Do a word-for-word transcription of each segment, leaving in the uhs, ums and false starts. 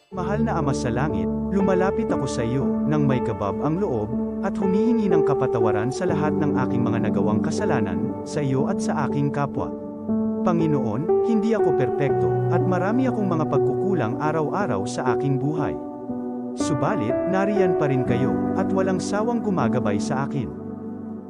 Mahal na Ama sa Langit, lumalapit ako sa iyo nang may kabab ang loob at humihingi ng kapatawaran sa lahat ng aking mga nagawang kasalanan sa iyo at sa aking kapwa. Panginoon, hindi ako perpekto at marami akong mga pagkukulang araw-araw sa aking buhay. Subalit, nariyan pa rin kayo at walang sawang gumagabay sa akin.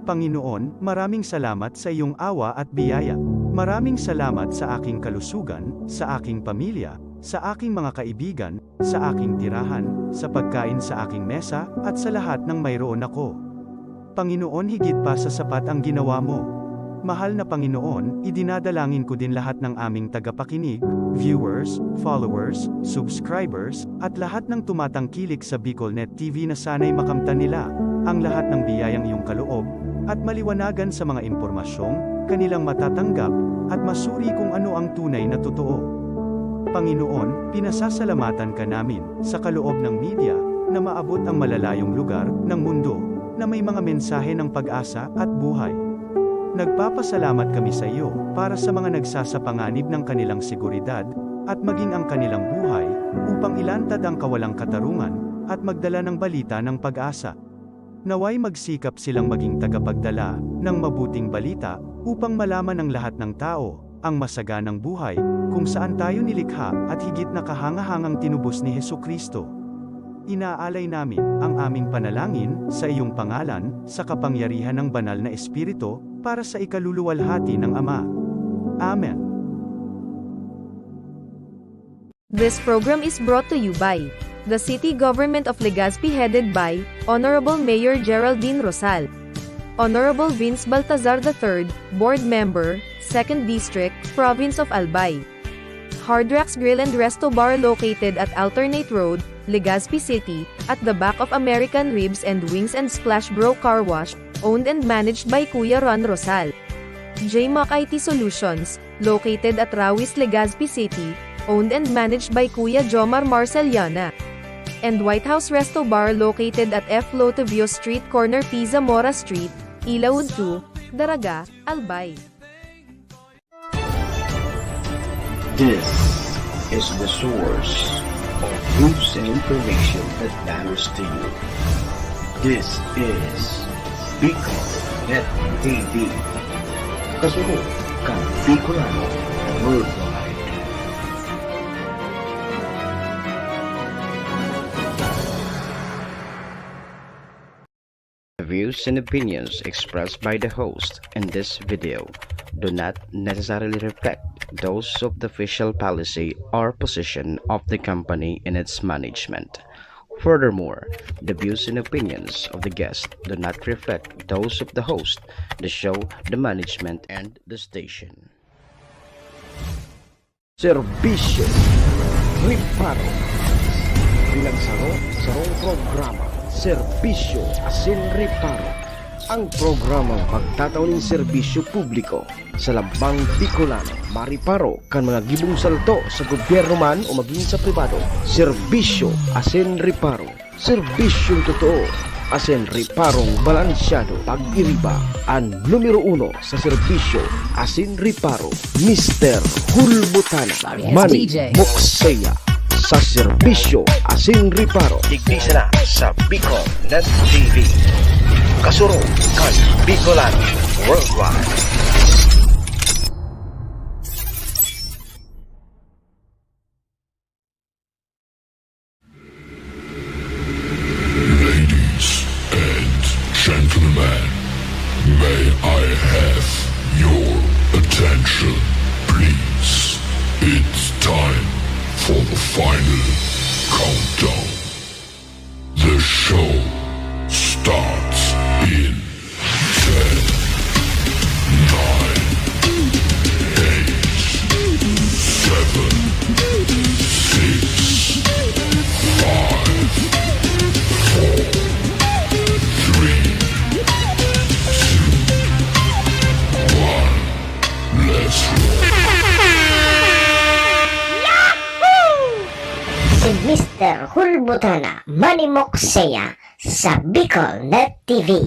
Panginoon, maraming salamat sa iyong awa at biyaya. Maraming salamat sa aking kalusugan, sa aking pamilya, sa aking mga kaibigan, sa aking tirahan, sa pagkain sa aking mesa, at sa lahat ng mayroon ako. Panginoon, higit pa sa sapat ang ginawa mo. Mahal na Panginoon, idinadalangin ko din lahat ng aming tagapakinig, viewers, followers, subscribers, at lahat ng tumatangkilik sa Bicol Net T V na sana'y makamtan nila ang lahat ng biyayang iyong kaloob at maliwanagan sa mga impormasyong kanilang matatanggap at masuri kung ano ang tunay na totoo. Panginoon, pinasasalamatan ka namin sa kaloob ng media na maabot ang malalayong lugar ng mundo na may mga mensahe ng pag-asa at buhay. Nagpapasalamat kami sa iyo para sa mga nagsasapanganib ng kanilang seguridad at maging ang kanilang buhay upang ilantad ang kawalang katarungan at magdala ng balita ng pag-asa. Naway magsikap silang maging tagapagdala ng mabuting balita upang malaman ng lahat ng tao ang masaganang buhay kung saan tayo nilikha at higit na kahangahangang tinubos ni Jesu-Cristo. Inaalay namin ang aming panalangin sa iyong pangalan, sa kapangyarihan ng Banal na Espiritu, para sa ikaluluwalhati ng Ama. Amen. This program is brought to you by the City Government of Legazpi, headed by Honorable Mayor Geraldine Rosal, Honorable Vince Baltazar the third, Board Member, Second District, Province of Albay. Hard Rocks Grill and Resto Bar, located at Alternate Road, Legazpi City, at the back of American Ribs and Wings and Splash Bro Car Wash, owned and managed by Kuya Ron Rosal. J Mac I T Solutions, located at Rawis, Legazpi City, owned and managed by Kuya Jomar Marceliana. And White House Resto Bar, located at F Lotevio Street, corner P Zamora Street, Ilaud two, Daraga, Albay. This is the source of news and information that matters to you. This is Bicol Net T V. Kasunod kan Bicolano Worldwide. The views and opinions expressed by the host in this video do not necessarily reflect those of the official policy or position of the company and its management. Furthermore, the views and opinions of the guest do not reflect those of the host, the show, the management, and the station. Serbisyo, reparo. Bilang saro, sarong programa, serbisyo asin reparo. Ang programang magtatao nin serbisyo publiko sa lambang Bicolano, mariparo kan mga gibong salto sa gobyerno man o magin sa pribado. Serbisyo asin reparo. Serbisyong totoo asin reparong balansyado. Pag-iriba, an numero uno sa serbisyo asin reparo, Mister Hulbutana, Sorry, Manny D J. Mokseya, sa serbisyo asin reparo. Digdi sana sa Bicol Net T V. Kasurog kan Bicolano Worldwide. Ladies and gentlemen, may I have your attention, please? It's time for the final countdown. The show starts in ten, nine, eight, seven, six, five, four, three, two, one. Let's roll. Si Mister Hulbutana, Manny Mokseya, sa Bicol Net T V.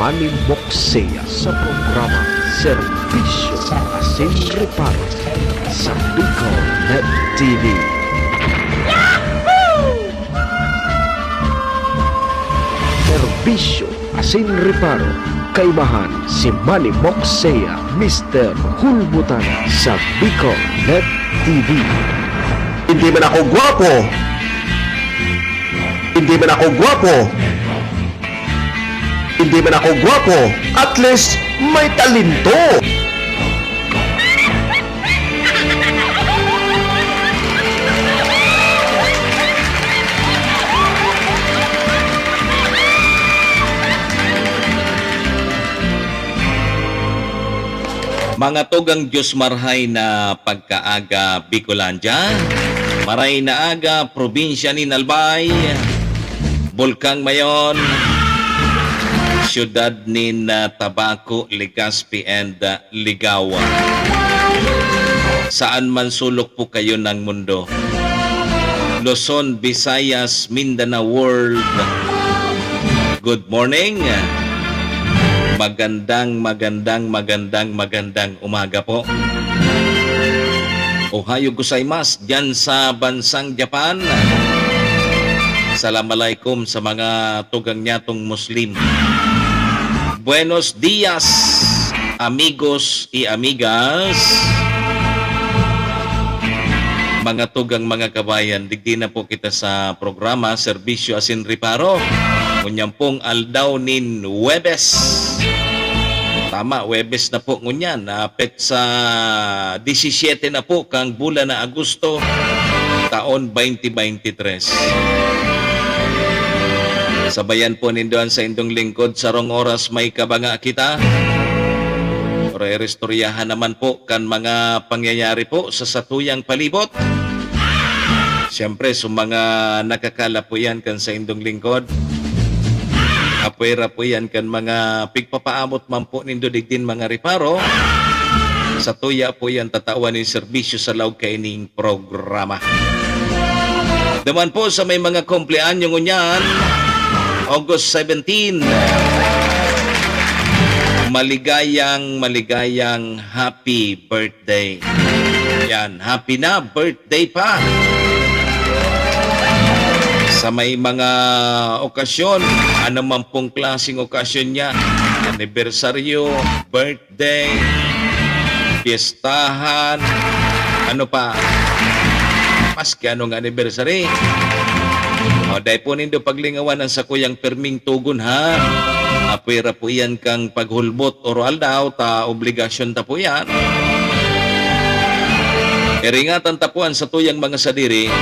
Manny Moxea sa programa Serbisyo asin Reparo sa Bicol Net T V. Serbisyo asin Reparo, kaimahan si Manny Moxea, Mister Hulbutan sa Bicol Net T V. Hindi man ako gwapo. Hindi man ako gwapo. Hindi man ako gwapo. At least, may talento. Mga tugang Diyos, marhay na pagkaaga, Bicolandia. Maray na aga, probinsya nin Albay, Bulkang Mayon, siyudad nin, ah, Tabaco, Legazpi, and, ah, Ligao. Saan man sulok po kayo ng mundo. Luzon, Visayas, Mindanao World. Good morning. Magandang, magandang, magandang, magandang umaga po. Ohayo gozaimasu diyan sa bansang Japan. Salam alaikum sa mga tugang nyatong Muslim. Buenos dias, amigos y amigas. Mga tugang, mga kabayan, digdi na po kita sa programa, Serbisyo asin Reparo. Ngunyan pong aldaw nin Huwebes. Tama, Huwebes na po ngunyan. Apet sa disisiete na po kang bulan na Agosto, taon twenty twenty-three. Sabayan po nindo an saindong lingkod, sarong oras may kabanga kita. Pero iristoryahan naman po kan mga pangyayari po sa satuyang palibot. Siyempre, sa mga nakakala po yan kan saindong lingkod. Apwera po yan kan mga pigpapaabot man po nindo digdin mga reparo. Satuya po yan tatawan nin serbisyo sa laog kaining programa. Duman po sa may mga kumpleanyo ngunyan, August seventeen. Maligayang, maligayang happy birthday. Yan, happy na birthday pa. Sa may mga okasyon, ano man pong klaseng okasyon niya, anibersaryo, birthday, piyestahan, ano pa, maski anong anniversary. O, dai po nindo paglingawan ang sakuyang pirming tugon, ha? Apwera po iyan kan paghulbot oro-aldaw, ta obligasyon ta po iyan. Iringatan ta po an satuyang mga sadiri,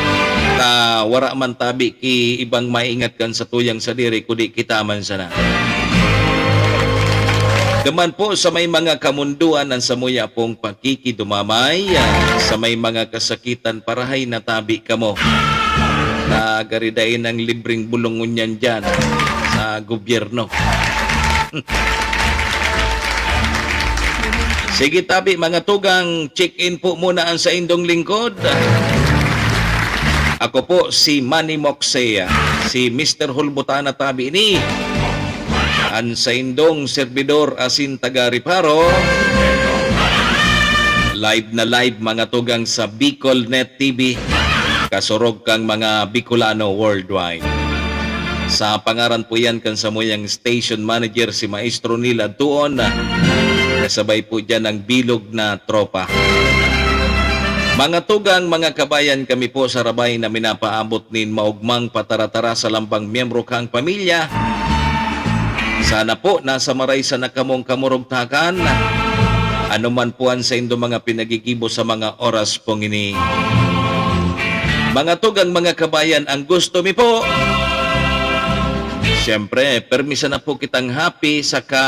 ta wara man tabi ki ibang maingat kan satuyang sadiri, kundi kita man sana. Duman po sa may mga kamundoan an samuya pong pakikidumamay, ah, sa may mga kasakitan, parahay na tabi kamo. Nagari dai nang libreng bulong ngunyan diyan sa gobyerno. Sige tabi, mga tugang, check-in po muna ang saindong lingkod. Ako po si Manny Moxea, si Mister Hulbutana tabi ini. An saindong serbidor asin taga Reparo. Live na live, mga tugang, sa Bicol Net T V, kasurog kan mga Bicolano worldwide. Sa pangaran po yan kan samuyang station manager, si Maestro Neil Adtuon, kasabay po dyan ang bilog na tropa. Mga tugang, mga kabayan, kami po sarabay na minapaabot nin maogmang pataratara sa lambang miyembro kang pamilya. Sana po nasa maray sana kamong kamurugtakan, ano man po an saindo mga pinagigibo sa mga oras pong ini. Mga tugang, mga kabayan, ang gusto mi po, siyempre, permi sana po kitang happy saka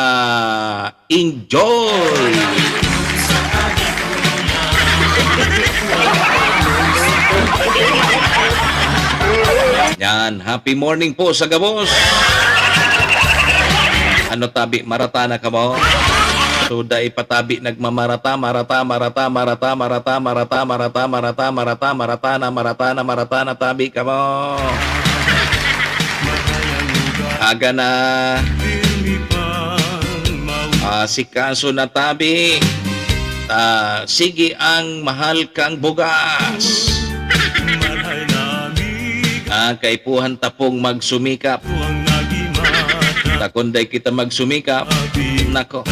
enjoy! Yan, happy morning po sa gabos. Ano tabi, marata na kamo? So, dai pa tabi nagmamarata, marata, marata, marata, marata, marata, marata, marata, marata na, marata na, marata na tabi kamo. Aga na. Asikaso na tabi. Ah, sige ang mahal kang bugas. Ah, kaipuhan ta pong magsumikap. Ta kun dai kita magsumikap, nako,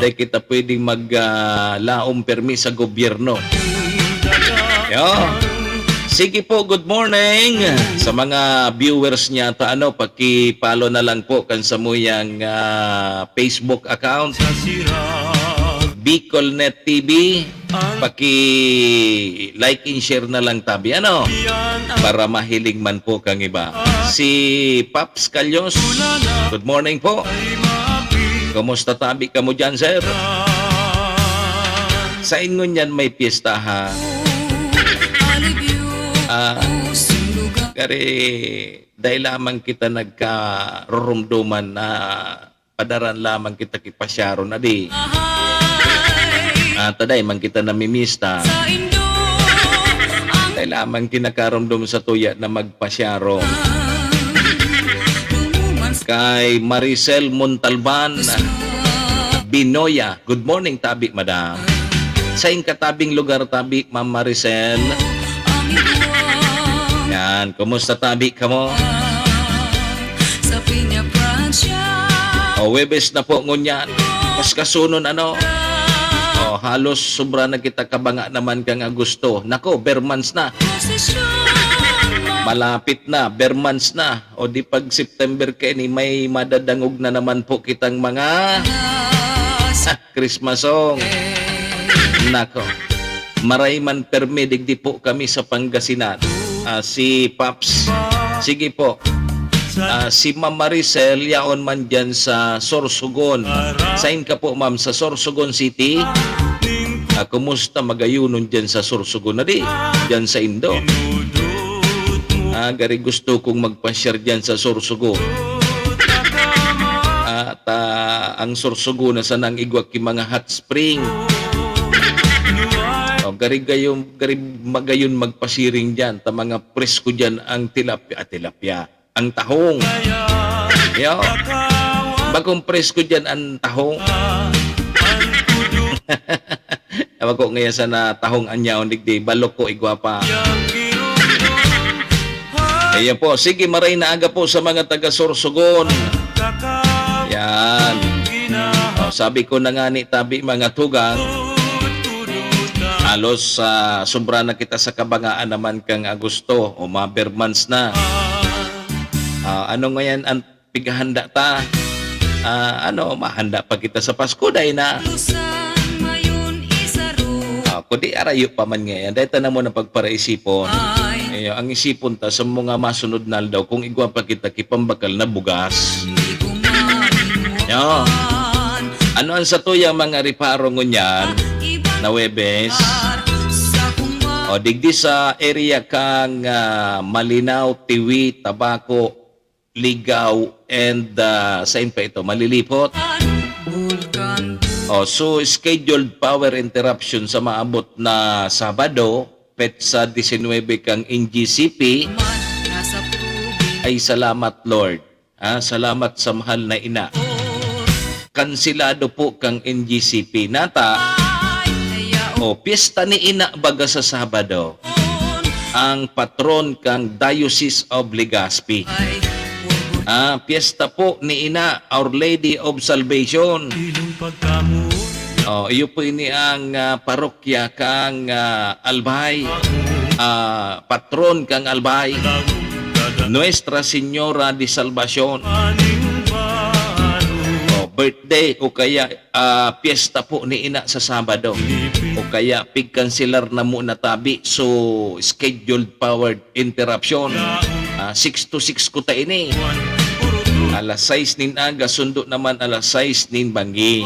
dai kita pwedeng mag, ah, laom permi sa gobyerno. Yo. Sige po, good morning sa mga viewers niya ta, ano, paki-follow na lang po kan samuyang, ah, Facebook account, Bicolnet T V. Paki-like and share na lang tabi, ano? Para mahiling man po kang iba. Si Paps Calyos, good morning po. Kumusta tabi kamo diyan, sir? Sa inyo niyan may piyesta, ha? Ah, kari, dai lamang kita nagkarurumduman na padaran lamang kita ki pasyaro na di. At dai man kita namimista. Dai lamang kinakarumdom sa tuya na magpasyaro. Kay Maricel Montalban Binoya, good morning, tabi, madam. Sa ingkatabing lugar, tabi, Ma'am Maricel. Yan, kumusta, tabi, kamo? O, Huwebes na po ngunyan. Paskasunon, ano? O, halos sobra na kita kabanga naman kang Agosto. Nako, ber months na. Malapit na, ber months na. O di pag September kaini, may madadangog na naman po kitang mga Christmas song. Nako. Maray man permi, digdi po kami sa Pangasinan. Ah, si Paps. Sige po. Ah, si Ma'am Maricel, yaon man dyan sa Sorsogon. Sain ka po, ma'am, sa Sorsogon City? Ah, kumusta magayunon dyan sa Sorsogon na di? Dyan sa Indo. Ah, gari gusto kong magpasyar dyan sa Sorsogon. At, ah, ang Sorsogon na sanang igwa ki mga hot spring. O, gari gayon, gari magayon magpasiring dyan. Ta mga presko dyan ang tilapia, ah, tilapia, ang tahong. Yo. Bagong presko dyan ang tahong. Ewan ko ngayon sa na tahong anyaw, digdi, balok ko, igwa pa. Ayan po. Sige, maray na aga po sa mga taga Sorsogon. Yan. O, sabi ko na nga ni tabi, mga tugang, halos, ah, sobra na kita sa kabangaan naman kang Agosto o mga ber months na. Ah, ano ngayon ang pighahanda ta? Ah, ano, mahanda pa kita sa Pasko, dai na. Ah, kundi arayo pa man ngayon, dai ta na muna pagparaisipon. Iyo, ang isipon ta sa mga masunod na aldaw, kung igwa pa kita ki pambakal na bugas. Yo. Ano ang satuyang mga reparo ngunyan na Huwebes? O, digdi sa area kang, ah, Malinao, Tiwi, Tabaco, Ligao, and, ah, sain pa ito? Malilipot. O, so, scheduled power interruption sa maabot na Sabado, petsa disinwebe kang N G C P. Ay, salamat, Lord. Ah, salamat sa mahal na ina. Kansilado po kang N G C P. Nata, o, piyesta ni ina baga sa Sabado. Ang patron kang Diocese of Legazpi. Ah, piyesta po ni ina, Our Lady of Salvation. O, iyo po ini ang, ah, parokya kang, ah, Albay. Ah, patron kang Albay. Nuestra Señora de Salvacion. O, birthday o kaya, ah, piyesta po ni ina sa Sabado. O kaya pigkanselar na muna tabi, so scheduled power interruption. Ah, six to six kuta ini. Alas sais nin aga, sundo naman alas sais nin banggi.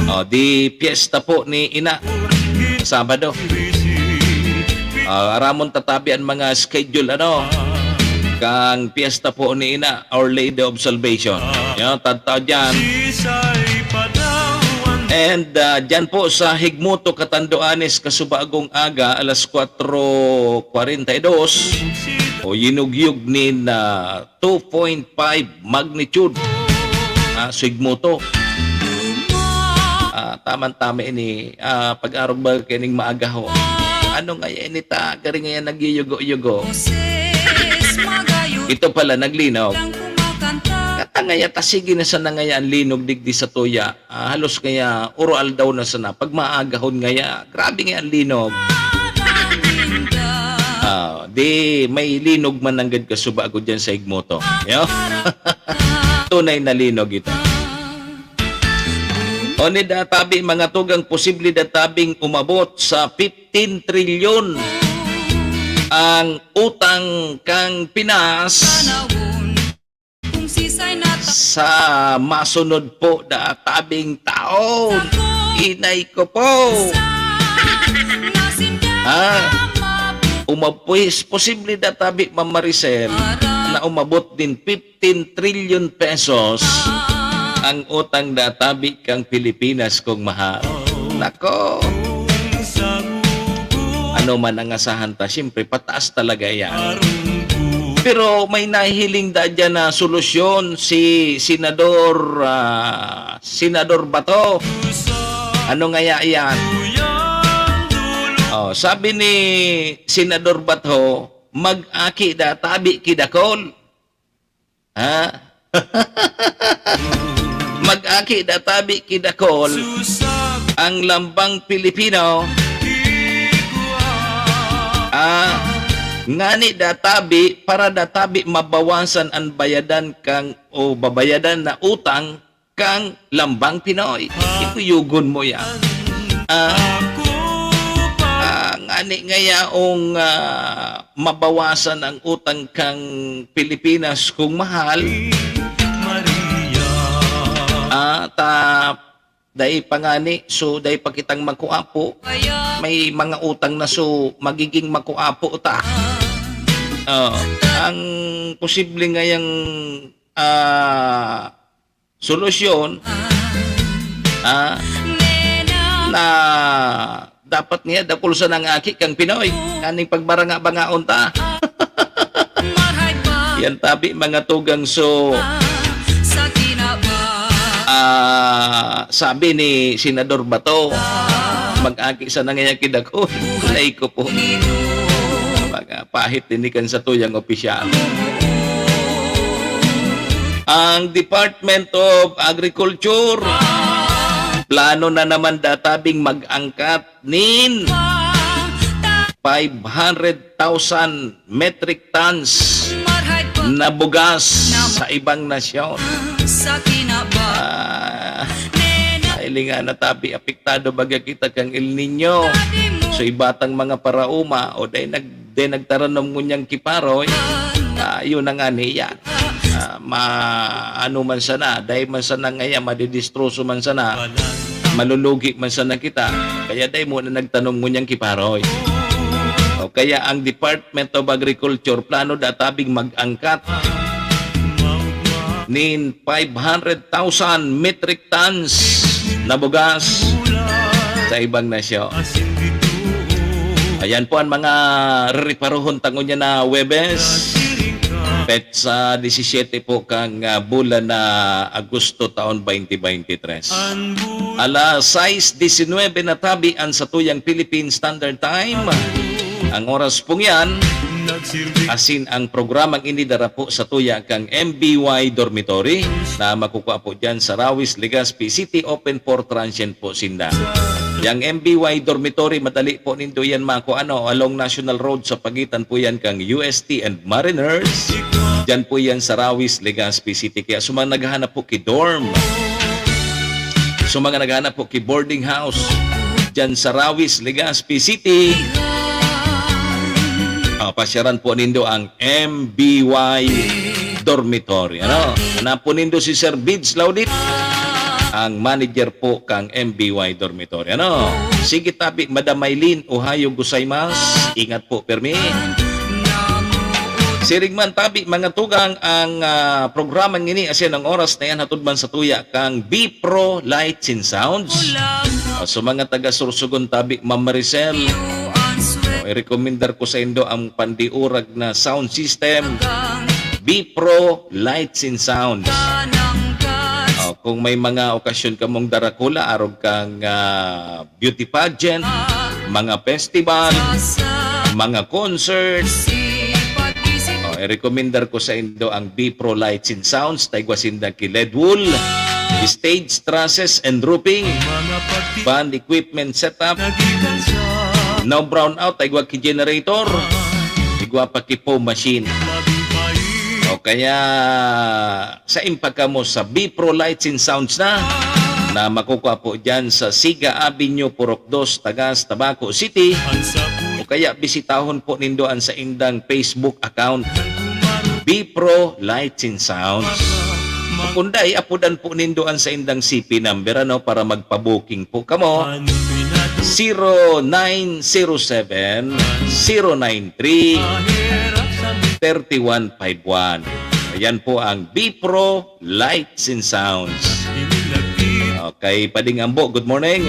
O, di piyesta po ni ina. Sabado. Ah, aramon tatabi an mga schedule, ano, kang piyesta po ni ina, Our Lady of Salvation. Yan, tadtaw dyan. And, ah, dyan po sa Higmuto, Catanduanes, kasubagong aga, alas kwatro kwarenta y dos, o yinugyog nin, ah, two point five magnitude. ah, Sugmoto. Ah, taman-tama ini, ah, pag-arog ba kining maagaho. Ano nga yan ita? Gari nga yan nagyuyugo-yugo. Ito pala, naglinog. Kata nga yan, ta sige na sana nga yan linog digdi sa tuya. Ah, halos kaya uro-aldaw na sana. Pag maagahon ngaya, grabe nga ang linog. Ah, di may linog man nanggad kasuba ako dyan sa Igmoto. Yo? Tunay na linog ito. O ni databi, mga tugang, posible databing umabot sa fifteen trilyon ang utang kang Pinas sa masunod po na tabing taon. Inay ko po. Ha? Umabot, posible na tabi, Ma'am Maricel, na umabot din fifteen trillion pesos ang utang na tabi kang Pilipinas, kong mahal. Nako. Ano man ang asahan ta, siyempre, pataas talaga yan. Pero may nahihiling da dyan na solusyon si Senador, ah, Senador Bato. Ano ngaya iyan? Oh, sabi ni Senador Bato, "Mag-aki da tabi ki dakul." Ha? Mag-aki da tabi ki dakul ang lambang Pilipino. Ah, ngani da tabi, para da tabi mabawasan an bayadan kang, o babayadan na utang kang lambang Pinoy. Ikuyugon mo yan. Ah, ah, ngani nga yaong, ah, mabawasan ang utang kang Pilipinas, kong mahal. Ah, ta, dai pa ngani, so dai pa kitang makuapo. May mga utang na, so magiging makuapo ta. Oh, ang posible ngayang, ah, solusyon, ah, na dapat niya dakul sa nang aki kang Pinoy. Kaning pagbaranga-bangaon ta. Yan tabi, mga tugang, so, ah, sabi ni Senador Bato, "Mag-aki sa nangyayaki dakul." Ay ko po. Mga pahit din ikan sa tuyang opisyal. Ang Department of Agriculture, plano na naman databing mag-angkat nin five hundred thousand metric tons na bugas sa ibang nasyon. Ah, hilinga na tabi, apektado baga kita kan El Niño. So, iba tang mga paraoma, o dai nag-, dai nagtaranom ngunyan ki paroy, ah, yun na nga niya. Ah, ma-, ano man sana, dai man sana ngaya, madidistroso man sana, malulugi man sana kita, kaya dai mo na nagtanom ngunyan ki paroy. O kaya ang Department of Agriculture, plano databing mag-angkat nin five hundred thousand metric tons na bugas sa ibang nasyon. Ayan po ang mga rereparohon ta ngunyan na Huwebes, petsa disisiete po kang, ah, bulan na Agosto taon twenty twenty-three. Alas sais disinwebe na tabi an satuyang Philippine Standard Time. Ang oras pong yan, asin ang programang ini dara po satuya kang M B Y Dormitory na makukua po dyan sa Rawis, Legazpi City, open for transient po sinda. Yang M B Y Dormitory, madali po nindo yan makuha, ano, along National Road sa pagitan po yan kang U S T and Mariners. Diyan po yan sa Rawis, Legazpi City. Kaya sa mga naghahanap po ki dorm, sa mga naghahanap po ki boarding house, diyan sa Rawis, Legazpi City, ah, pasyaran po nindo ang M B Y Dormitory. Ano? Hanapon nindo si Sir Bids Laudit, ang manager po kang M B Y Dormitory. Ano? Sige tabi, Madam Maylene, ohayo gozaimasu. Ingat po, permi. Siring man tabi, mga tugang, ang, ah, programang ini, asin ang oras na yan, hatod man satuya kang B Pro Lights and Sounds. Ah, sa mga taga Sorsogon tabi, Ma'am Maricel, oh, i-recommendar ko sa indo ang pandiurag na sound system, B Pro Lights and Sounds. Oh, Kung may mga okasyon kamong darakula, arog kang, ah, beauty pageant, mga festival, mga concert, oh, i-recommendar ko sa indo ang B Pro Lights and Sounds, taigwa sinda ki Ledwool, stage trusses and roofing, band equipment setup, no brownout, taigwa ki generator, igwa pa ki foam machine. O kaya, sa impag kamo sa B Pro Lights and Sounds na, na makukuha po dyan sa Siga Avenue, Purok dos, Tagas, Tabaco City. O kaya bisitahon po nindo ang saindang Facebook account, B Pro Lights and Sounds. O kung dai, apodan po nindo ang saindang C P number, ano, para magpa-booking po kamo. Zero nine zero seven, zero nine three, thirty one five one. Ayan po ang B Pro Lights and Sounds. Okay, Pading Ambo, good morning.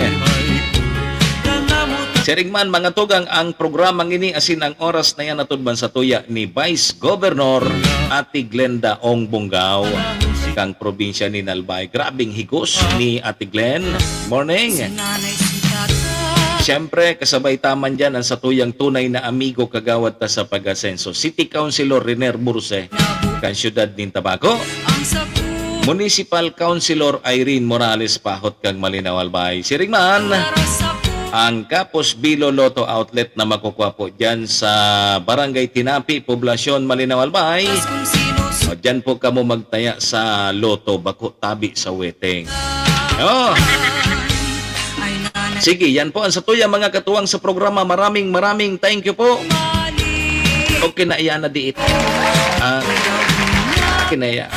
Siring man, mga tugang, ang programang ini asin ang oras na yan atod man sa tuya ni Vice Governor Ate Glenda Ong Bongao, kang probinsya ni Albay. Grabing higos ni Ate Glenn. Morning. Siyempre, kasabay ta man dyan ang satuyang tunay na amigo, kagawad ta sa pag-asenso, City Councilor Riner Burse, kan siyudad nin Tabaco. Municipal Councilor Irene Morales Pahot kang Malinao, Albay. Siring man, ang Kapos Bilo Lotto Outlet na makukuha po dyan sa Barangay Tinapi, Poblacion, Malinao, Albay. O, dyan po kamo magtaya sa Lotto, bako tabi sa weteng. Oh. Sige, yan po ang satuya, mga katuwang sa programa. Maraming, maraming thank you po. Okay na, iyan na diit. Ah, okay na, iyan.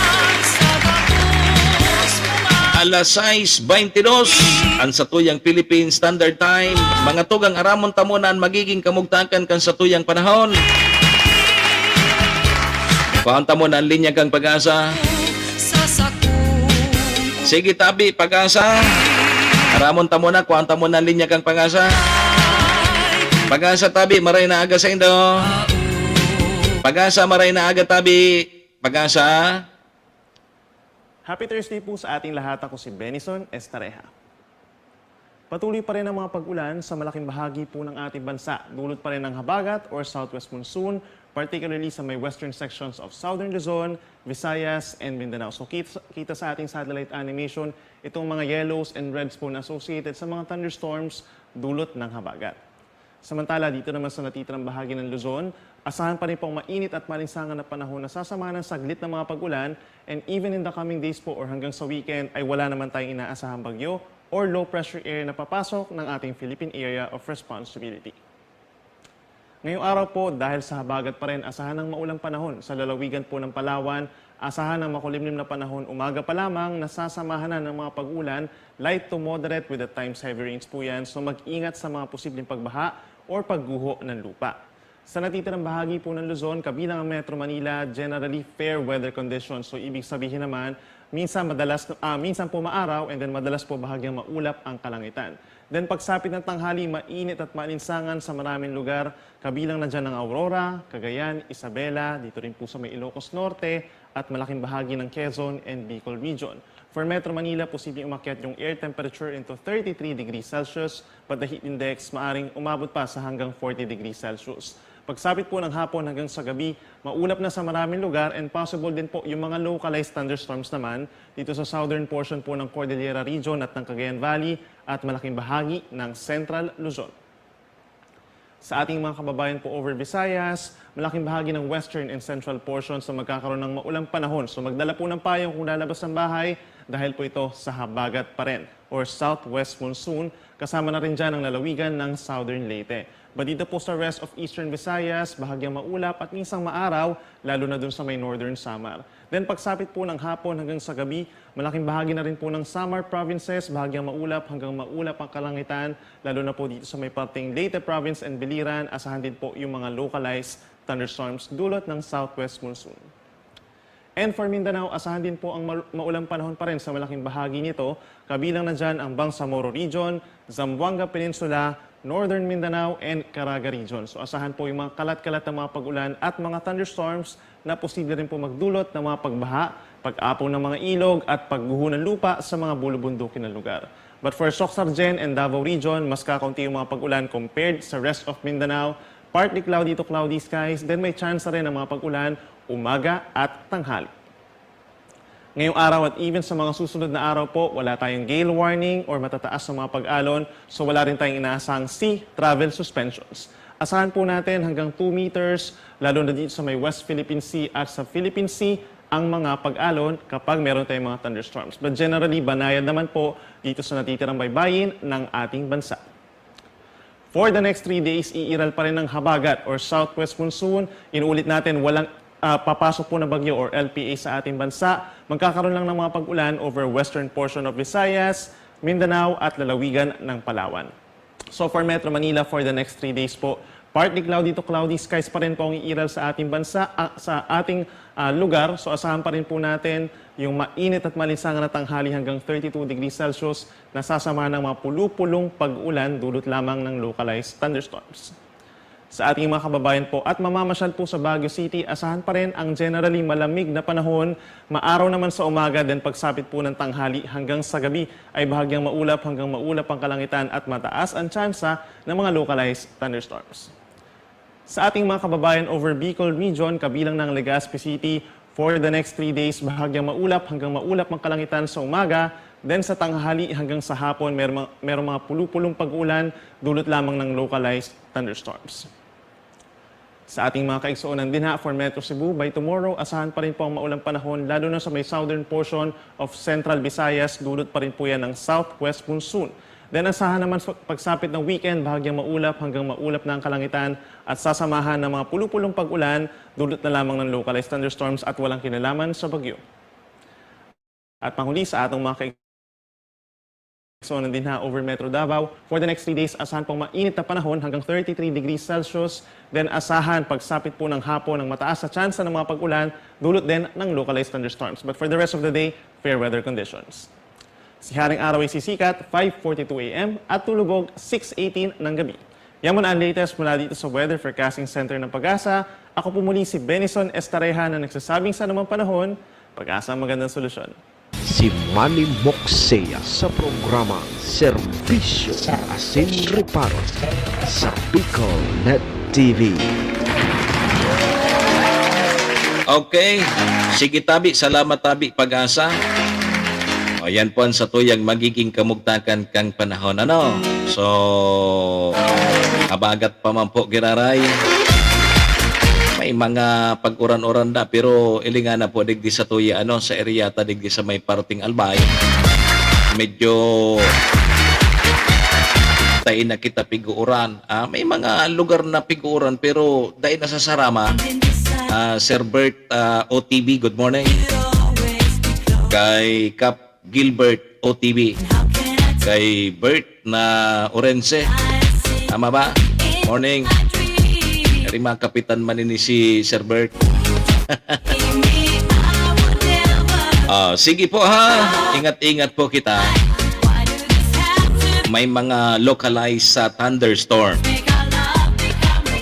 Alas sais beintidos, ang satuyang Philippine Standard Time. Mga tugang, aramon ta muna an magiging kamugtakan kan satuyang panahon. Kuhaan ta muna an linya kang Pag-asa. Sige, tabi, Pag-asa. Aramon ta muna, kuhaan ta muna an linya kang Pag-asa. Pag-asa, tabi, maray na aga saindo. Pag-asa, maray na aga, tabi. Pag-asa. Happy Thursday po sa ating lahat. Ako si Benison Estareja. Patuloy pa rin ang mga pag-ulan sa malaking bahagi po ng ating bansa. Dulot pa rin ng habagat or southwest monsoon, particularly sa may western sections of southern Luzon, Visayas, and Mindanao. So, kita, kita sa ating satellite animation, itong mga yellows and reds po na associated sa mga thunderstorms dulot ng habagat. Samantala, dito naman sa natitirang bahagi ng Luzon, asahan pa rin pong mainit at maalinsangan na panahon na sasamahan ng saglit na mga pag-ulan, and even in the coming days po or hanggang sa weekend ay wala naman tayong inaasahang bagyo or low pressure area na papasok ng ating Philippine Area of Responsibility. Ngayong araw po, dahil sa habagat pa rin, asahan ng maulang panahon sa lalawigan po ng Palawan. Asahan ng makulimlim na panahon umaga pa lamang, nasasamahan na ng mga pag-ulan, light to moderate with at times heavy rains po yan. So mag-ingat sa mga posibleng pagbaha or pagguho ng lupa. Sa natitirang bahagi po ng Luzon, kabilang ang Metro Manila, generally fair weather conditions. So ibig sabihin naman, minsan madalas, ah, minsan po maaraw and then madalas po bahagyang maulap ang kalangitan. Then pagsapit ng tanghali, mainit at maalinsangan sa maraming lugar, kabilang na dyan ang Aurora, Cagayan, Isabela, dito rin po sa may Ilocos Norte, at malaking bahagi ng Quezon and Bicol Region. For Metro Manila, posibleng umakyat yung air temperature into thirty-three degrees Celsius, but the heat index maaring umabot pa sa hanggang forty degrees Celsius. Pagsapit po ng hapon hanggang sa gabi, maulap na sa maraming lugar and possible din po yung mga localized thunderstorms naman dito sa southern portion po ng Cordillera Region at ng Cagayan Valley at malaking bahagi ng Central Luzon. Sa ating mga kababayan po over Visayas, malaking bahagi ng western and central portions na magkakaroon ng maulang panahon. So magdala po ng payong kung lalabas ng bahay dahil po ito sa habagat pa rin or southwest monsoon, kasama na rin dyan ang lalawigan ng southern Leyte. But dito po sa rest of eastern Visayas, bahagyang maulap at minsang maaraw, lalo na dun sa may northern Samar. Then pagsapit po ng hapon hanggang sa gabi, malaking bahagi na rin po ng Samar provinces, bahagyang maulap hanggang maulap ang kalangitan, lalo na po dito sa may parteng Leyte province and Biliran, asahan din po yung mga localized thunderstorms dulot ng southwest monsoon. And for Mindanao, asahan din po ang mal- maulang panahon pa rin sa malaking bahagi nito, kabilang na dyan ang Bangsamoro Region, Zamboanga Peninsula, Northern Mindanao and Caraga Region. So asahan po yung mga kalat-kalat na mga pag-ulan at mga thunderstorms na posible rin po magdulot ng mga pagbaha, pag-apong ng mga ilog at pagguho ng lupa sa mga bulubundukin na lugar. But for Soccsksargen and Davao Region, mas kakaunti yung mga pag-ulan compared sa rest of Mindanao. Partly cloudy to cloudy skies, then may chance rin ng mga pag-ulan umaga at tanghali. Ngayong araw at even sa mga susunod na araw po, wala tayong gale warning or matataas na mga pag-alon, so wala rin tayong inaasahang sea travel suspensions. Asahan po natin hanggang two meters, lalo na dito sa may West Philippine Sea at sa Philippine Sea, ang mga pag-alon kapag meron tayong mga thunderstorms. But generally, banayad naman po dito sa natitirang baybayin ng ating bansa. For the next three days, iiral pa rin ang habagat or southwest monsoon. Inuulit natin, walang ah, papasok po na bagyo or L P A sa ating bansa. Magkakaroon lang ng mga pag-ulan over western portion of Visayas, Mindanao at lalawigan ng Palawan. So for Metro Manila, for the next three days po, partly cloudy to cloudy skies pa rin po ang iiral sa ating bansa, ah, sa ating ah, lugar. So asahan pa rin po natin yung mainit at malinsangan na tanghali hanggang thirty-two degrees Celsius, nasasamahan ng mga pulu-pulong pag-ulan dulot lamang ng localized thunderstorms. Sa ating mga kababayan po at mamamasyal po sa Baguio City, asahan pa rin ang generally malamig na panahon. Maaraw naman sa umaga, then pagsapit po ng tanghali hanggang sa gabi ay bahagyang maulap hanggang maulap ang kalangitan at mataas ang tsansa ng mga localized thunderstorms. Sa ating mga kababayan over Bicol Region, kabilang ng Legazpi City, for the next three days, bahagyang maulap hanggang maulap ang kalangitan sa umaga, then sa tanghali hanggang sa hapon, merong, merong mga pulu-pulong pag-uulan, dulot lamang ng localized thunderstorms. Sa ating mga kaigsuonan din ha, for Metro Cebu, by tomorrow, asahan pa rin po ang maulang panahon, lalo na sa may southern portion of Central Visayas, dulot pa rin po yan ng southwest monsoon. Then asahan naman sa pagsapit ng weekend, bahagyang maulap hanggang maulap na ang kalangitan at sasamahan ng mga pulu-pulong pag-ulan, dulot na lamang ng localized thunderstorms at walang kinalaman sa bagyo. At panghuli sa atong mga kaigsuonan din ha, over Metro Davao, for the next three days, asahan pong mainit na panahon hanggang thirty-three degrees Celsius. Then asahan pagsapit po ng hapon ng mataas na tsansa ng mga pag-ulan, dulot din ng localized thunderstorms. But for the rest of the day, fair weather conditions. Si Haring Araw ay sisikat five forty-two A M at lulubog six eighteen ng gabi. Yan muna ang latest mula dito sa Weather Forecasting Center ng PAGASA. Ako po muli si Benison Estareja na nagsasabing sa anumang panahon, PAGASA ang magandang solusyon. Si Manny Moxea sa programa Serbisyo Asin Reparo sa Bicol Net T V. Okay. Sige, tabi. Salamat, tabi, PAGASA. O, yan po ang satuyang magiging kamugtakan kan panahon, ano? So, habagat pa man po, giraray. May mga pag-uran-uran na, pero ilingan na po digdi sa tuya, ano, sa area ta digdi sa may parting Albay. Medyo tayo na kita piguuran. Ah, may mga lugar na piguuran, pero dai nasasarama, ah, Sir Bert, ah, O T V, good morning. Kay Kap Gilbert, O T V. Kay Bert na Orense. Tama ba? Morning. Eri mga kapitan man ini si Sir Bert. Ah, sige po ha. Ingat-ingat po kita. May mga localized sa thunderstorm.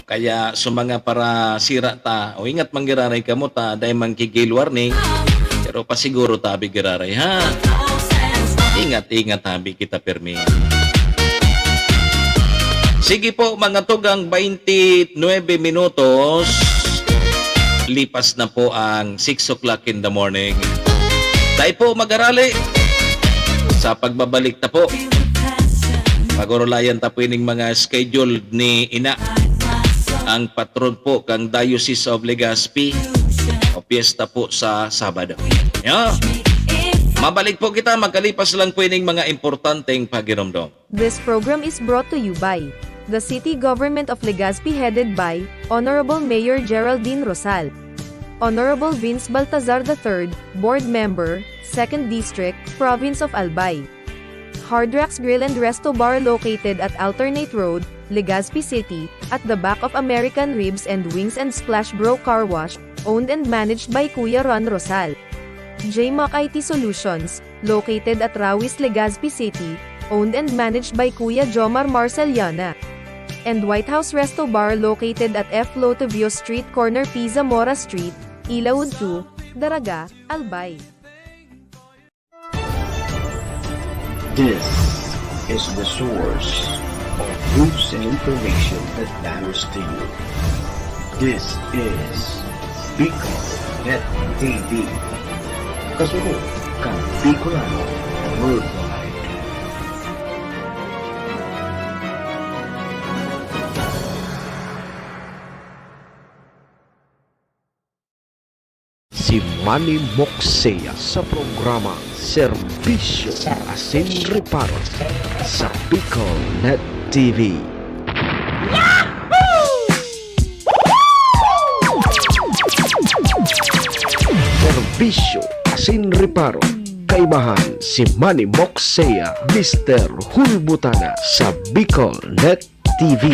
Kaya sa mga parasira ta, o ingat man giraray kamo ta, dai man ki gale warning, pero pasiguro ta abi giraray, ha? Ingat-ingat abi kita permi. Sige po, mga tugang, baynte nuebe minutos, lipas na po ang six o'clock in the morning. Tayo po mag-arali sa pagbabalik ta po. Pagurulayan ta po ining mga scheduled ni Ina, ang patron po kang Diocese of Legazpi. O piyesta po sa Sabado. Yeah. Mabalik po kita, magkalipas lang po ining mga importanteng pagiromdom. This program is brought to you by the City Government of Legazpi, headed by Honorable Mayor Geraldine Rosal, Honorable Vince Baltazar the third, Board Member, Second District, Province of Albay. Hard Rocks Grill and Resto Bar, located at Alternate Road, Legazpi City, at the back of American Ribs and Wings and Splash Bro Car Wash, owned and managed by Kuya Ron Rosal. J Mac I T Solutions, located at Rawis, Legazpi City, owned and managed by Kuya Jomar Marceliana. and White House Resto Bar located at F Lotovio Street, corner P. Zamora Street, Ilaud two, Daraga, Albay. This is the source of news and information that matters to you. This is Bicol Net T V. Kasunod kan Bicolano Worldwide. Si Manny Moksea sa programa Serbisyo Asin Reparo sa Bicol Net T V. Serbisyo Asin Reparo, kaibahan si Manny Moksea, Mister Hulbutana sa Bicol Net T V.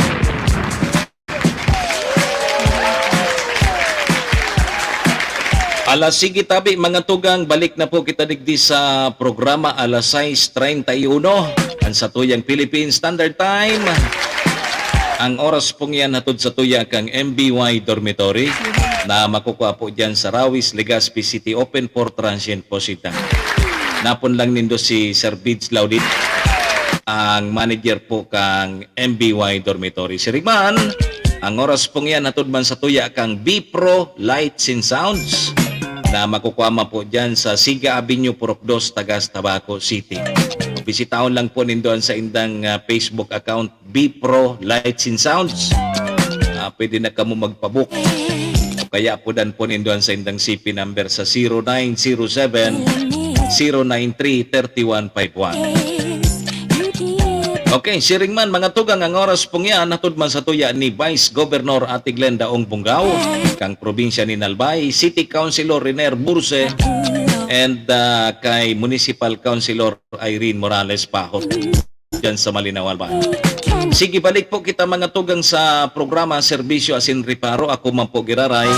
Alas sige tabi, mga tugang, balik na po kita digdi sa programa alas sais treinta y uno, ang satuyang Philippine Standard Time. Ang oras pong yan hatod sa tuya kang M B Y Dormitory na makukuha po dyan sa Rawis, Legazpi City, open for transient po sita. Napon lang nindo si Sir Bids Laudit, ang manager po kang M B Y Dormitory. Sirigman, ang oras pong yan hatod man sa tuya kang B Pro Lights and Sounds na makukuha man po dyan sa Siga Avenue, Purok dos, Tagas, Tabaco City. Bisitahon lang po nindo ang sa indang ah, Facebook account, B Pro Lights and Sounds. Ah, pwede na kamo magpabook. O kaya po dan po nindo ang sa indang C P number sa zero nine zero seven, zero nine three, thirty one five one. Okay, siring man, mga tugang, ang oras pong yan, hatod man sa tuya ni Vice Governor Ate Glenda Ong Bungao, kang probinsya ni Nalbay, City Councilor Riner Burse, and ah, kay Municipal Councilor Irene Morales Pahot. Diyan sa Malinao, Albay. Sige, balik po kita, mga tugang, sa programa Serbisyo Asin Reparo. Ako man po giraray,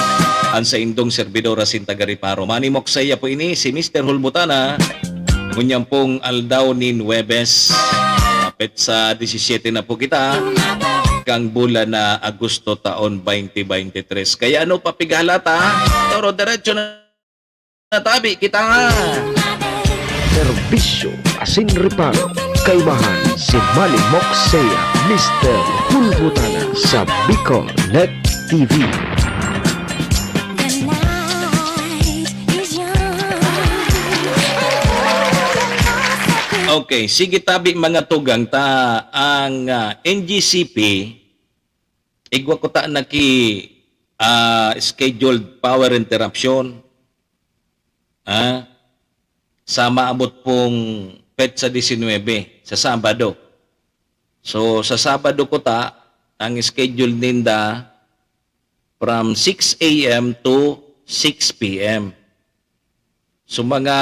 ang sa indong servidor asin taga Reparo. Manimok saya po ini, si Mister Hulbutana. Ngunyan pong aldaw nin Huwebes, petsa disisiete na po kita, kang bulan na Agosto taon twenty twenty-three. Kaya ano pa pighalata? Toro, diretso na tabi kita. Serbisyo asin reparo, kaibahan si Manimok saya, Mister Hulbutana sa Bicol Net T V. Okay, sige tabi mga tugang ta ang ah, N G C P, igwa ko ta na ki ah, scheduled power interruption. Ah, sa maabot pong petsa disinwebe, sa Sabado. So, sa Sabado ko ta, ang schedule ninda from six A M to six P M. So, mga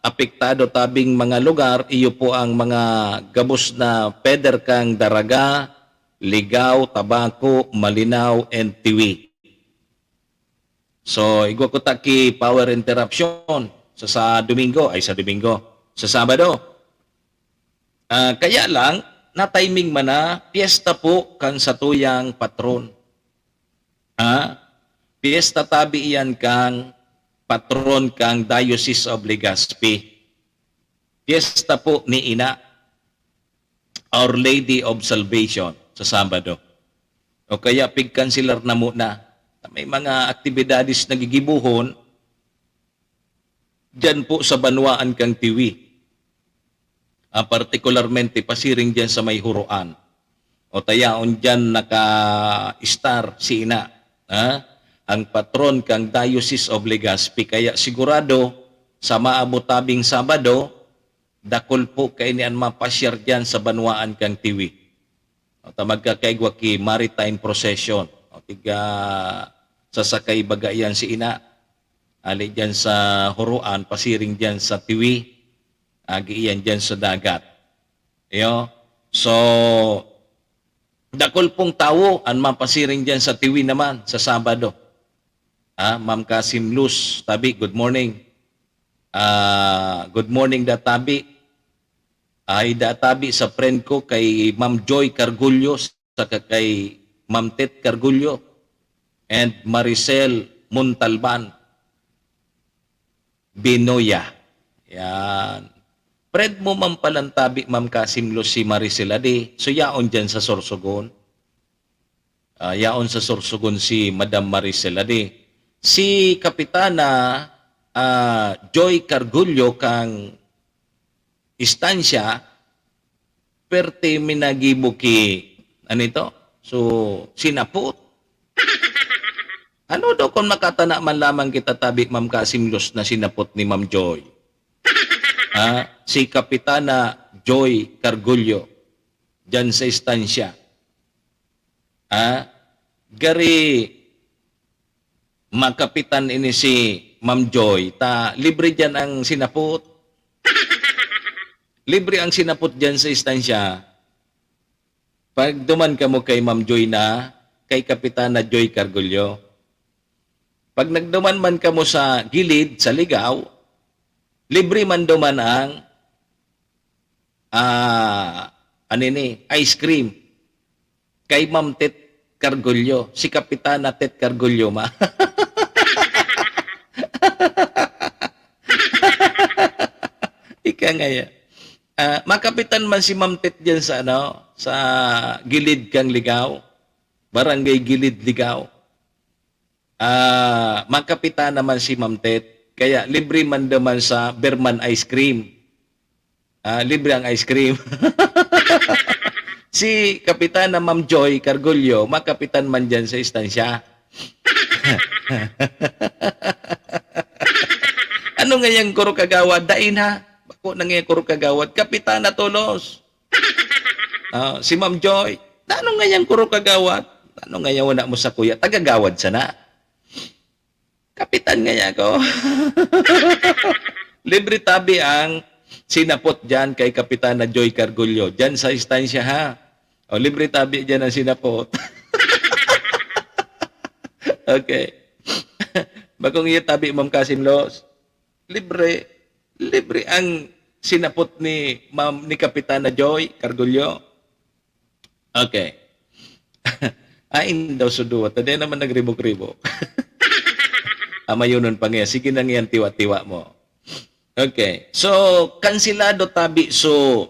apektado tabing mga lugar, iyo po ang mga gabos na peder kang Daraga, Ligao, Tabaco, Malinao, and Tiwi. So, igwa ko ta ki power interruption sa, sa Domingo, ay sa Domingo, sa Sabado. Ah, kaya lang, na-timing man na, piyesta po kan satuyang patron. Ah, piyesta tabi iyan kang patron kang Diocese of Legazpi. Piyesta po ni Ina, Our Lady of Salvation, sa Sabado. O kaya pigkanselar na muna. May mga aktibidades na gigibohon diyan po sa banwaan kang Tiwi. Ah, partikularmente pasiring diyan sa may Huroan. O tayaon diyan naka-star si Ina, ha? Ang patron kang Diocese of Legazpi. Kaya sigurado, sa maabot tabing Sabado, dakul po kaini an mapasyar diyan sa banwaan kang Tiwi. O ta magkakaigwa ki maritime procession. O tiga sasakay baga iyan si Ina. Ali diyan sa Huroan, pasiring diyan sa Tiwi. Agi iyan diyan sa dagat. Iyo. So, dakul pong tawo an mapasiring diyan sa Tiwi naman sa Sabado. Ah, Ma'am Kasim Luz, tabi, good morning. Ah, good morning da tabi. Ay da tabi sa friend ko kay Ma'am Joy Cargullo saka kay Ma'am Tet Cargullo and Maricel Montalban Binoya. Yan. Pred mo man palan tabi, Ma'am Kasim Luz, si Maricel Adi. So, yaon dyan sa Sorsogon. Ah, yaon sa Sorsogon si Madam Maricel Adi. Si Kapitana, ah, Joy Cargullo kang Estancia, perte minagibo ki, ano ito? So, sinapot. Ano daw kung makatana man lamang kita tabi, Ma'am Kasim Luz, na sinapot ni Ma'am Joy? Ah, si Kapitana Joy Cargullo, dyan sa Estancia. Ah, gari makapitan ini si Ma'am Joy, ta libre diyan ang sinapot. Libre ang sinapot diyan sa Estancia. Pag duman kamo kay Ma'am Joy na, kay Kapitana Joy Cargullo. Pag nagduman man kamo sa gilid, sa Ligao, libre man duman ang, ah, ano ini, ice cream. Kay Ma'am Tet Cargullo, si Kapitana Tet Cargullo ma. Ika nga yan. Ah, makapitan man si Ma'am Tet diyan sa ano, sa gilid kang Ligao. Barangay Gilid, Ligao. Ah, makapitan naman si Ma'am Tet. Kaya libre man naman sa Berman ice cream. Ah, libre ang ice cream. Si Kapitana Ma'am Joy Cargullo, makapitan man diyan sa estansya. Ano nga yang kuro kagawad? Dain ha? Bako na nga yang kuro kagawad. Kapitana tolos. Ah, si Ma'am Joy, "Ano nga yang kuro kagawad? Ano nga yang wala mo sa kuya? Tagagawad sana." Kapitan ngaya ako. Libre tabi ang sinapot diyan kay Kapitana Joy Cargullo. Diyan sa estansya, ha? O, libre tabi diyan ang sinapot. Okay. Bakong iyo tabi, Ma'am Kasim Los? Libre. Libre ang sinapot ni Ma'am, ni Kapitana Joy Cargullo. Okay. Ain daw suduwat, ta di naman nagribok-ribok. Amayonon pa nga, sige na nga yan, tiwa-tiwa mo. Okay. So, kansilado tabi so,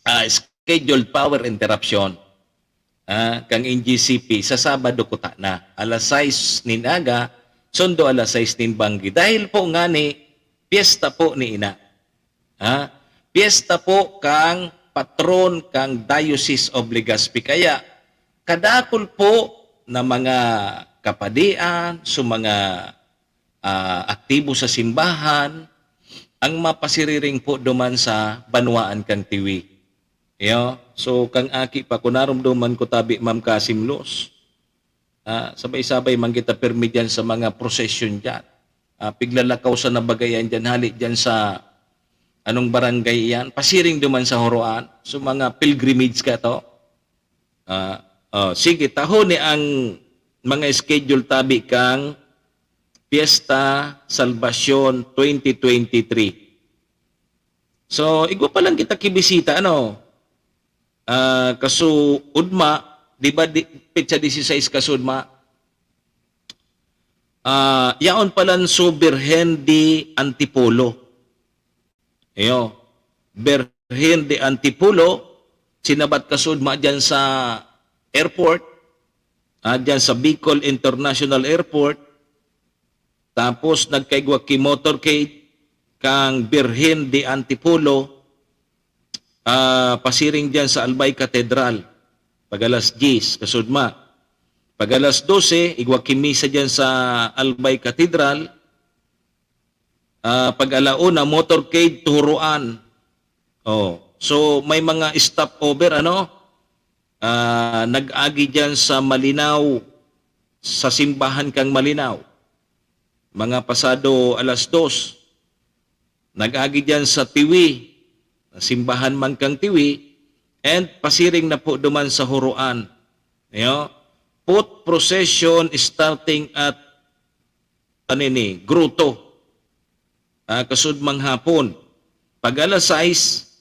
ah, scheduled power interruption, ah, kang N G C P sa Sabado kuta na, alas sais nin aga, sundo alas sais nin banggi. Dahil po ngani, piyesta po ni ina. Ha? Piyesta po kang patron kang Diocese of Legazpi. Kaya, kadakul po na mga kapadian, so mga, ah, aktibo sa simbahan, ang mapasiriring po duman sa banwaan kang Tiwi. Iyo. So, kang aki pa, kung narumduman ko tabi, Ma'am Kasim Los, ah, sabay-sabay man kita pirmi diyan sa mga prosesyon diyan. Ah, piglalakaw sa nabagayan diyan, hali diyan sa anong barangay iyan? Pasiring duman sa Horoan. So, mga pilgrimage ka to. Ah, oh, sige, taho ni ang mga schedule tabi kang Fiesta Salvacion twenty twenty-three. So, igwa pa lang kita kibisita, ano? Ah, kaso ugma, di ba, di, petsa dieciséis kaso ugma? Ah, yaon palan so Birhen de Antipolo. Iyo, Birhen de Antipolo, sinabat kaso ugma diyan sa airport, ah, diyan sa Bicol International Airport. Tapos nagkaigwa ki motorcade kang Birhen de Antipolo, ah, pasiring diyan sa Albay Cathedral, pag alas diyes, kaso ugma. Pag alas dose, igwa ki misa diyan sa Albay Cathedral. Ah, pag ala una, motorcade to Horoan. Oh, so may mga stopover, ano? Ah, nag-agi diyan sa Malinao, sa simbahan kang Malinao. Mga pasado alas dos. Nag-agi diyan sa Tiwi, simbahan man kang Tiwi, and pasiring na po duman sa Horoan. Iyo, foot procession starting at, ano ini, Grotto. Ah, kaso ugmang hapon. Pag alas sais,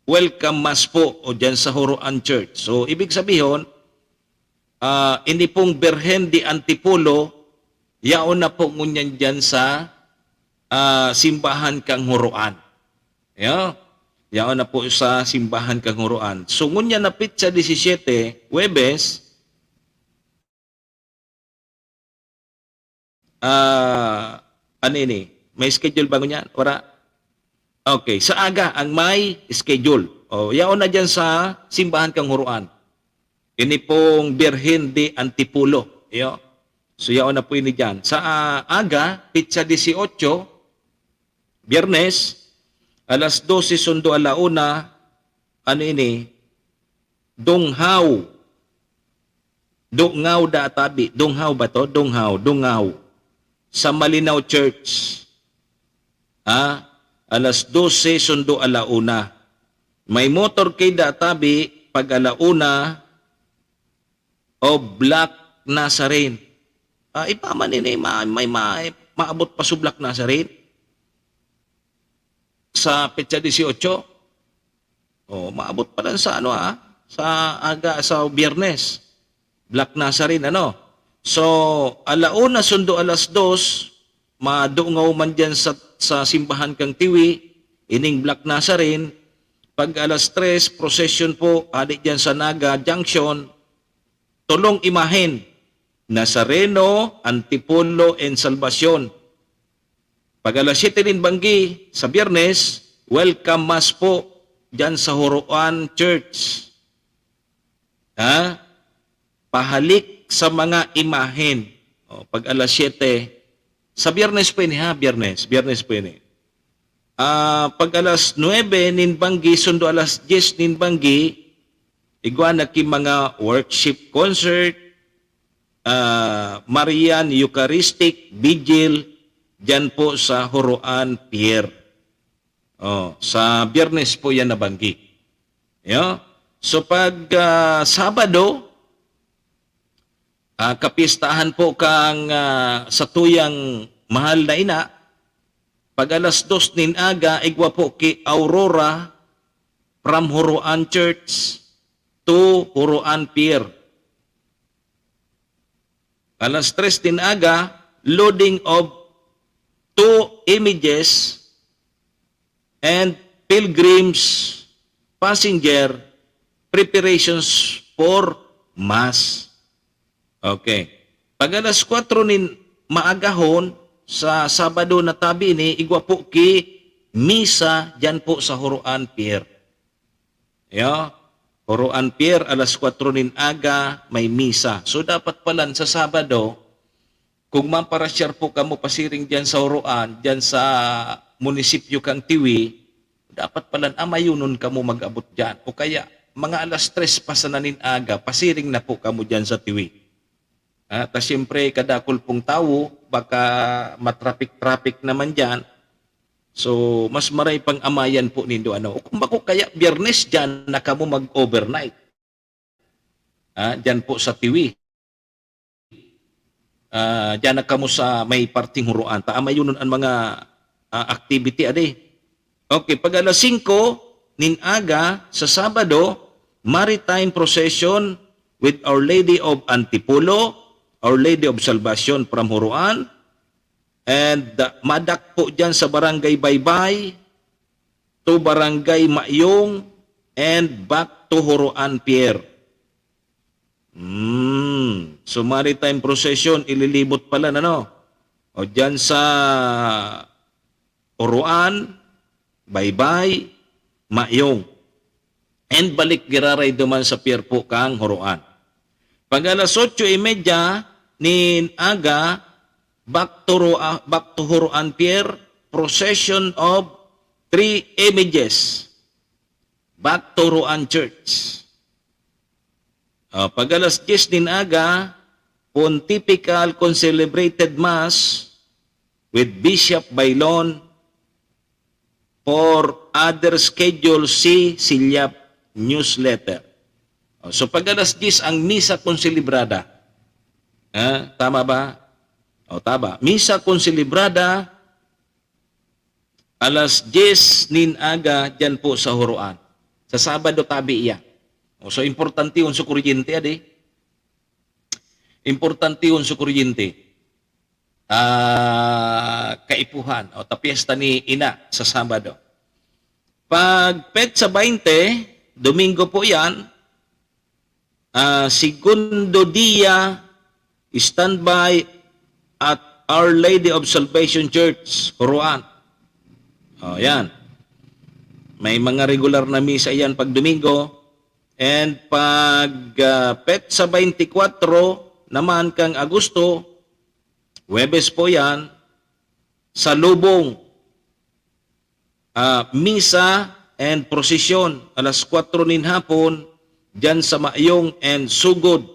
welcome mass po o dyan sa Huroan Church. So, ibig sabihin, ah, ini pong Birhen de Antipolo, yaon na po ngunyan dyan sa, ah, simbahan kang Huroan. Ya, yaon na po sa simbahan kang Huroan. So, ngunyan na petsa disisiete, Huwebes, ah, ano ini? May schedule ba ngunyan? Wala? Okay, sa aga ang may schedule. O, yaon na dyan sa simbahan kang Huroan. Ini pong Birhen de Antipolo. Iyo. So, yaon na po ini dyan. Sa, ah, aga, petsa disiotso, Biyernes, alas dose sundo ala una, ano ini? Dunghaw. Dungaw da tabi. Dunghaw ba to? Dunghaw. Dungaw. Sa Malinaw Church. Ha? Alas dose sundo ala una. May motorcade da tabi pag ala una o Black Nazarene. Ah, iba man ini, ma-, may ma-, maabot pa sa Black Nazarene? Sa petsa disiotso? Oh, maabot pa lang sa ano, ah, sa aga, sa Biyernes. Black Nazarene, ano? So, ala una sundo alas dos, madungaw man dyan sa, sa simbahan kang Tiwi, ining Black Nazarene, pag alas tres, procession po, hali dyan sa Naga Junction, tolong imahen, Nazareno, Antipolo, and Salvacion. Pag alas siyete nin banggi, sa Biyernes, welcome mass po dyan sa Huroan Church. Ha? Pahalik sa mga imahen. O, pag alas siyete, sa Biyernes po ini, ha? Biyernes, Biyernes po ini. Ah, pag alas nuebe nin banggi, sundo alas dyes nin banggi, igwa na ki mga worship concert, ah, Marian Eucharistic Vigil, dyan po sa Huroan Pier. Oh, sa Biyernes po yan nabanggi. Yo? So pag, ah, Sabado, ah, kapistahan po kang, ah, satuyang mahal na ina, pag alas dos nin aga, igwa po ki Aurora from Huroan Church to Huroan Pier. Alas tres nin aga, loading of two images and pilgrims, passenger, preparations for Mass. Okay. Pag alas kwatro nin maagahon, sa Sabado na tabi ini, igwa po ki misa dyan po sa Huroan Pier. Yo, Huroan Pier, alas kwatro nin aga, may misa. So, dapat palan sa Sabado, kung maparasyar po kamo pasiring diyan sa Huroan, diyan sa munisipyo kang Tiwi, dapat palan amayonon kamo mag-abot diyan. O kaya, mga alas tres pa sana nin aga, pasiring na po kamo diyan sa Tiwi. Ah, ta siyempre, kadakul pong tawo, baka matrapik-trapik naman diyan. So, mas maray pang amayan po nindo, ano. O kung bako kaya, Biyernes, diyan na kamo mag-overnight. Ah, diyan po sa Tiwi. Ah, diyan na kamo sa may parting Huroan. Ta amayonon an mga, ah, activity, adi. Okay, pag alas singko nin aga sa Sabado, maritime procession with Our Lady of Antipolo, Our Lady of Salvacion from Huroan, and, ah, madakpo diyan sa Barangay Baybay to Barangay Mayong and back to Huroan Pier. Hmm. So, maritime procession, ililibot pala, ano? O, diyan sa Huroan, Baybay, Mayong. And balik giraray duman sa pier po kang Huroan. Pag alas otso y media nin aga, back to Ru-, ah, back to Huroan Pier, procession of three images. Back to Huroan Church. Ah, pag alas dyes nin aga, Pontifical Concelebrated Mass with Bishop Baylon for other schedule, see Silyap newsletter. Oh, so, pag alas dyes ang misa konselebrada. Ah, tama ba? O, tama. Misa konselebrada, alas dyes nin aga, diyan po sa Huroan. Sa Sabado tabi iyan. O, so, importante yun sa kuryente, adi. Importante yun sa kuryente. Ah, kaipuhan. O, ta piyesta ni Ina sa Sabado. Pag petsa baynte, Domingo po yan, ah, segundo dia, standby at Our Lady of Salvation Church, Huroan. O, yan. May mga regular na misa yan pag Domingo. And pag, ah, petsa baynte kwatro naman kang Agosto, Huwebes po yan, sa Lubong, ah, misa and prosesyon, alas kwatro nin hapon, dyan sa Mayong and Sugod,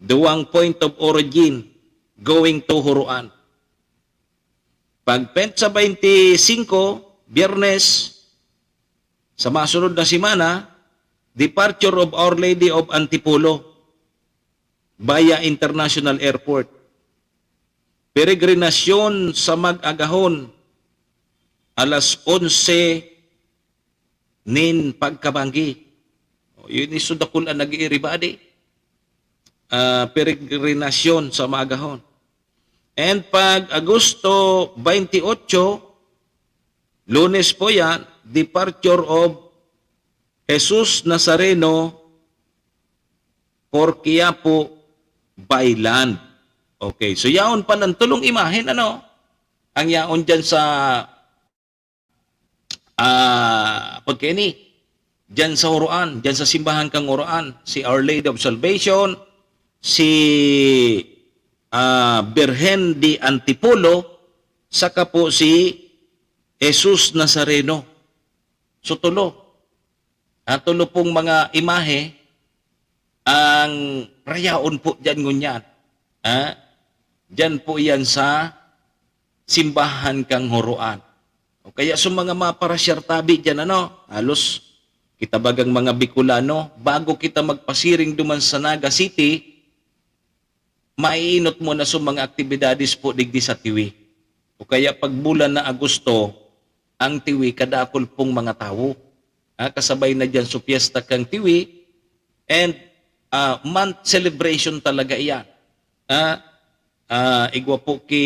duwang point of origin, going to Huroan. Pag petsa baynte singko, Biyernes, sa masunod na semana, departure of Our Lady of Antipolo via International Airport. Peregrinasyon sa Mag-agahon, alas onse nin pagkabanggi. O, yun is so dakul an nag-iiribadi. Ah, peregrinasyon sa Mag-agahon. And pag Agosto twenty-eight, Lunes po yan, departure of Jesus Nazareno for Quiapo by land. Okay, so yaon palang tolong imahen, ano? Ang yaon dyan sa, ah, pagkaini, dyan sa Huroan, dyan sa simbahan kang Huroan, si Our Lady of Salvation, si, ah, Birhen de Antipolo, saka po si Jesus Nazareno. So, tulo. Ah, tulo pong mga imahe ang rayaon po diyan ngunyan. Ah, diyan po iyan sa simbahan kang Huroan. O kaya sa mga maparasyar tabi diyan, ano, halos kita bagang mga Bicolano, bago kita magpasiring duman sa Naga City, maiinot mo na sa mga aktibidades po digdi sa Tiwi. O kaya pag bulan na Agosto, ang Tiwi kadakol pong mga tawo. Ah, kasabay na diyan sa piyesta kang Tiwi and, ah, month celebration talaga iyan. Ah, ah, igwa po ki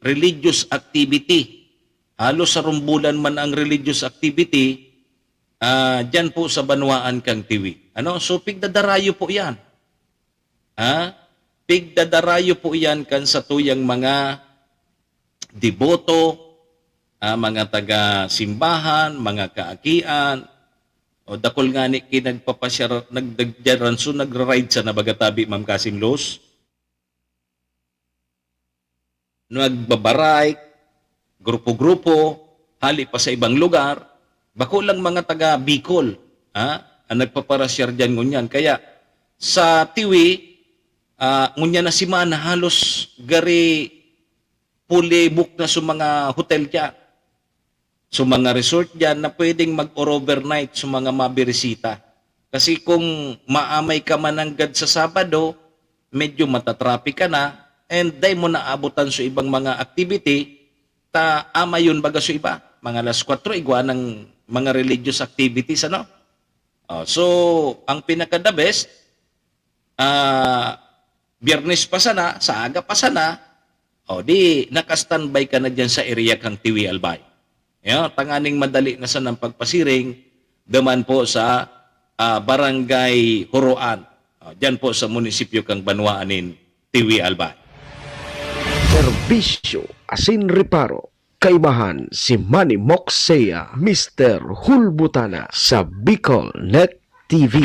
religious activity. Halos sarong bulan man ang religious activity, ah, diyan po sa banwaan kang Tiwi. Ano? So, pigdadarayo po iyan. Ha? Pigdadarayo po iyan kan satuyang mga deboto, ah, mga taga-simbahan, mga kaakian, o dakul ngani ki nagpapasyar-, nagdagyaran, so nagra-ride sana baga tabi, Ma'am Kasim Luz? Nagbabarayk, grupo-grupo, hali pa sa ibang lugar, bako lang mga taga Bicol, ha, ang nagpaparasyar diyan ngunyan. Kaya sa Tiwi, ah, ngunyan na semana, halos gari fully book na sa mga hotel diyan, sa mga resort diyan na pwedeng mag-overnight sa mga mabirisita. Kasi kung maamay ka man nanggad sa Sabado, medyo matatraffic ka na, and dai mo naabutan sa ibang mga activity, ta amayon baga sa iba. Mga alas kwatro, igwa ng mga religious activities, ano? Oh, so, ang pinaka-the best, ah, Biyernes pa sana, sa aga pa sana, o di, naka-standby ka na diyan sa area kang Tiwi, Albay. Ya, tanganing madali na sanang pagpasiring, duman po sa, ah, Barangay Huroan. Ah, diyan po sa munisipyo kang Banwaan nin Tiwi, Albay. Serbisyo asin reparo. Kaibahan si Manny Moksea, Mister Hulbutana sa Bicol Net T V.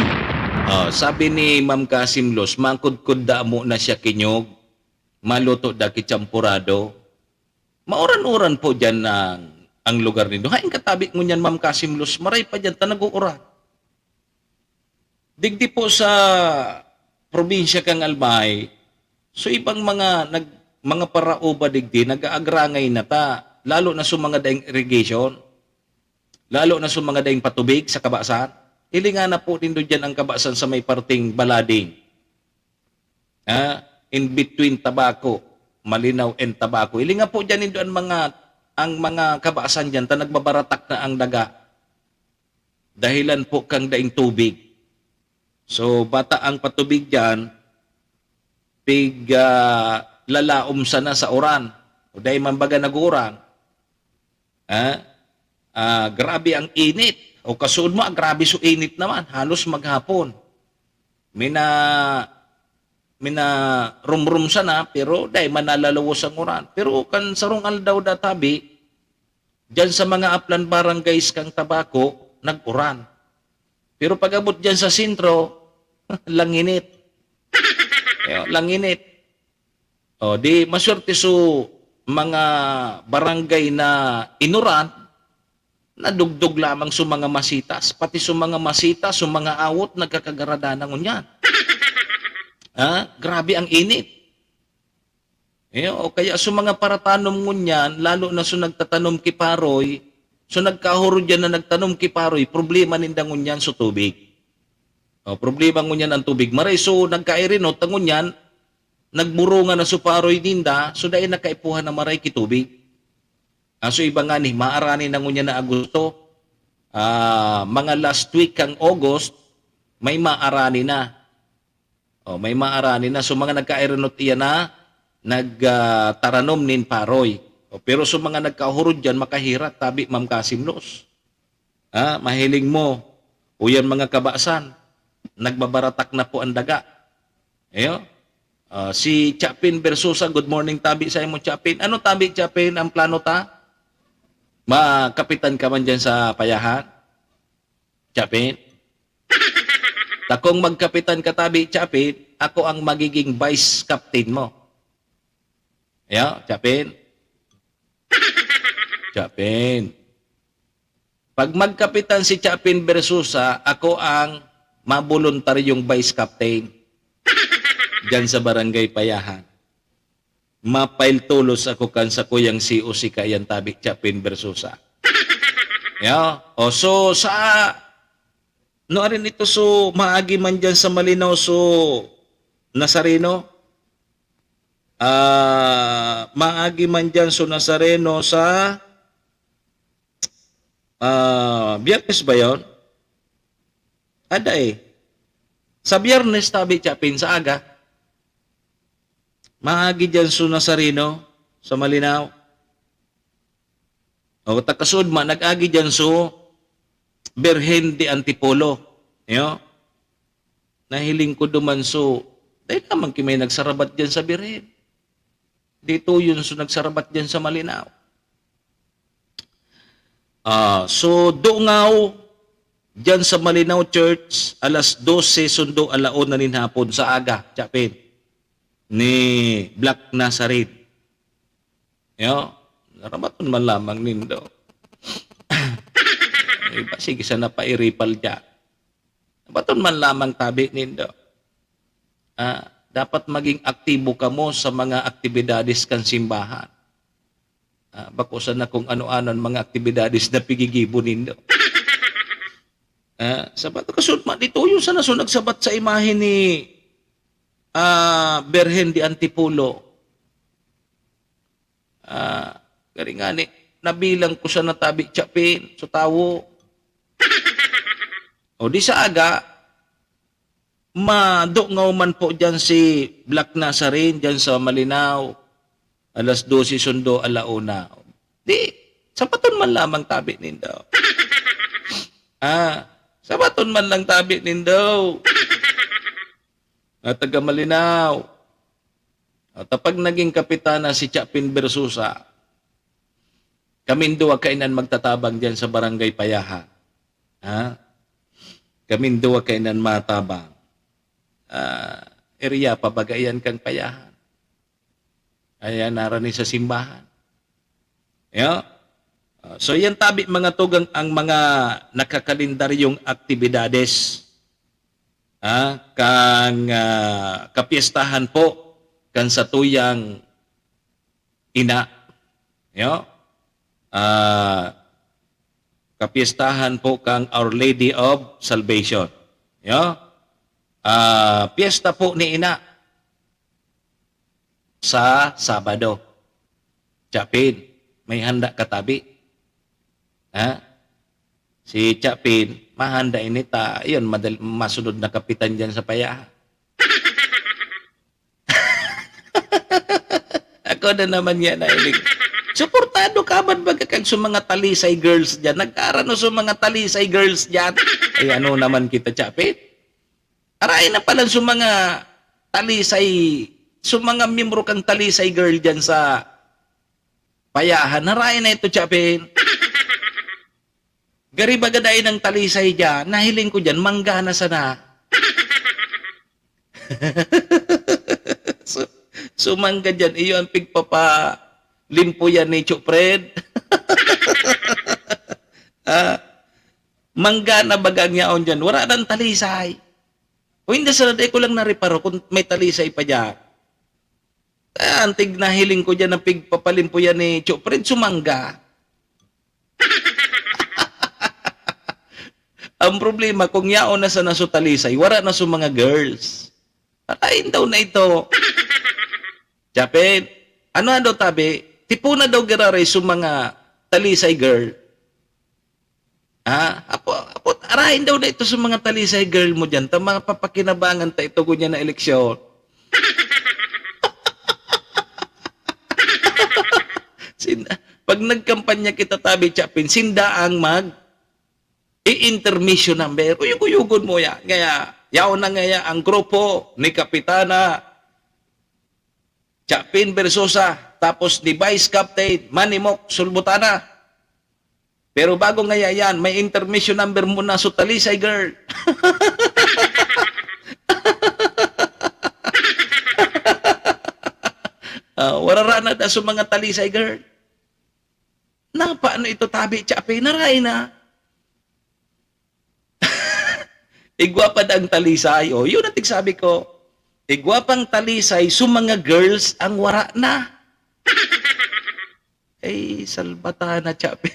Ah, sabi ni Ma'am Kasim Luz, mangkudkod da amo na siya kinyog, maluto da ki champurado. Mauran-uran po diyan ang, ang lugar nindo. Hain katabi ngunyan, Ma'am Kasim Luz, maray pa diyan ta nag-uuran. Digdi po sa probinsya kang Albay, so ibang mga nag-, mga parauba digdi, nag-aagrangay na ta, lalo na sa mga daing irrigation, lalo na sa mga daing patubig sa kabasan. Hilinga na po nindo diyan ang kabasan sa may parting Balading. Ha? In between Tabaco, Malinao and Tabaco. Hilinga po diyan nindo ang mga, ang mga kabasan diyan, ta nagbabaratak na ang daga. dahilan po kang daing tubig. So, bata ang patubig diyan, pig, ah, lalaom sana sa uran. O dai man baga nag-uuran. Ah, ah, grabe ang init. O kasuod mo, ah, grabe so init naman. Halos maghapon. Mina-, minarumrom sana, pero dai man nalalawos ang uran. Pero kan sarong aldaw da tabi, diyan sa mga aplan barangays kan Tabaco, nag-uran. Pero pag-abot diyan sa sentro, langinit. Yo, langinit. O, di maswerte so mga barangay na inuran, nadugdog lamang so mga masitas. Pati so mga masitas, so mga awot, nagkakagarada na ngunyan. Ha? Grabe ang init. Eh, o kaya so mga paratanom ngunyan, lalo na so nagtatanom ki Paroy, so nagkahurod diyan na nagtanom ki Paroy, problema ninda ngunyan so tubig. O, problema ngunyan ang tubig. Maray, so nagkairinot, ta ngunyan, nagburungan na so Paroy ninda, so dai nakaipuhan na maray ki tubig. Ah, so iba nga ni, maarani na ngunyan na Agosto, ah, mga last week kang August, may maarani na. O, may maarani na. So, mga nagkairinot iyan na nag, ah, taranom nin Paroy. O, pero so mga nagkahurod diyan, makahirat, tabi, Ma'am Kasimlos. Ah, mahiling mo, o yan mga kabasan, nagbabaratak na po ang daga. Ayo? Ah, si Chapin Versosa, good morning, tabi sa imo, Chapin. Ano tabi, Chapin, ang plano ta? Makapitan ka man diyan sa Payahan? Chapin? Ta kung magkapitan ka tabi, Chapin, ako ang magiging vice captain mo. Ayo, Chapin? Chapin. Pag magkapitan si Chapin Versosa, ako ang maboluntaryong vice captain diyan sa Barangay Payahan. Mapail tolos ako kan sakuyang C O C kaiyan tabi, Chapin Versosa. Yo, o so sa, no, arin ito, so maagi man diyan sa Malinao, so Nazareno. Ah, maagi man diyan, so Nazareno sa, ah, Biyernes ba yon? Ada eh. Sa Biyernes, tabi, Chapin, sa aga. Maagi diyan, so Nazareno, sa Malinao. O, ta kasuod man, nag-agi diyan, so Birhen de Antipolo. Yo? Nahiling ko duman, so, dai naman ki may nagsarabat diyan sa Birhen. Dito yun, so nagsarabat diyan sa Malinao. Ah, so, dungaw diyan sa Malinao Church, alas dose sundo ala una nin hapon sa aga, Chapin, ni Black Nazarene. Yo, narabaton man lamang nindo. Iba, sige sana pairipal diyan. Baton man lamang tabi nindo. Ah, dapat maging aktibo kamo sa mga aktibidades kan simbahan. Ah, bako sana kung ano-ano ang mga aktibidades na pigigibo nindo. Ah, sabat ko, kasud man, dito yung sana so nagsabat sa imahe ni, ah, Birhen de Antipolo. Ah, kani ngani, nabilang ko sa natabi, Chapin, sa tawo. O di sa aga, madungaw man po diyan si Black Nazarene, diyan sa Malinao, alas dose sundo, ala una. Di, sabaton man lamang tabi nindo. Ah, sabaton man lang tabi nindo. Nga taga Malinao. At pag naging kapitan na si Chapin Versosa, kaming duwa kainan magtatabang diyan sa Barangay Payahan. Ha? Kaming duwa kainan matabang. Ah, area pa baga iyan kang Payahan. Ayan, narani sa simbahan. Yo? Ah, so, yan tabi, mga tugang, ang mga nakakalendaryong aktibidades, ah, kang, ah, kapiestahan po kan satuyang ina. Yo? Ah, kapiestahan po kang Our Lady of Salvation. Yo? Ah, piyesta po ni ina sa Sabado. Chapin, may handa ka tabi? Ha? Si Chapin, mahanda ini ta, yun, madal-, masunod na kapitan dyan sa payahan. Ako na naman yan, Ailing. Suportado ka man baga kag sa mga Talisay girls dyan? Nagkarano sa mga Talisay girls dyan? Ay, ano naman kita, Chapin? Aray na pala sa mga Talisay, sa mga miyembro kang Talisay girl dyan sa payahan. Aray na ito, Chapin. Gari baga dai ng Talisay dyan, nahiling ko dyan, mangga na sana. Su-, sumangga dyan, iyo ang pigpapalimpo yan ni Chupred. Ah, mangga na baga ang yaon dyan, wala nang Talisay. O hindi, sana di ko lang nareparo kung may Talisay pa dyan. Ah, antig nahiling ko dyan ang pigpapalimpo yan ni Chupred, sumangga. Ang problema, kung yaon na sana sa Talisay, wala na sa mga girls. Patayin daw na ito. Chapin, ano daw tabi? Tipuna daw giraray sa mga Talisay girl. Ha? Apo, apo, arahin daw na ito sa mga Talisay girl mo dyan. Ta mga papakinabangan ta ito, ngunyan na eleksyon. Sin-, pag nagkampanya kita, tabi, Chapin, sinda ang mag i-intermission number. Uyog-uyogon mo ya. Ngaya, yaon na ngaya ang grupo ni Kapitana Chapin Versosa, tapos ni Vice Captain Manimok Sulbutana. Pero bago ngaya yan, may intermission number muna sa Talisay girl. Ah, warara na ta sa mga Talisay girl. Na, paano ito tabi, Chapin? Aray na. Igwa pa ang Talisay. O, yun ang tigsabi ko. Igwa pang Talisay, so mga girls ang wara na. Ay, salbatana, Chapin.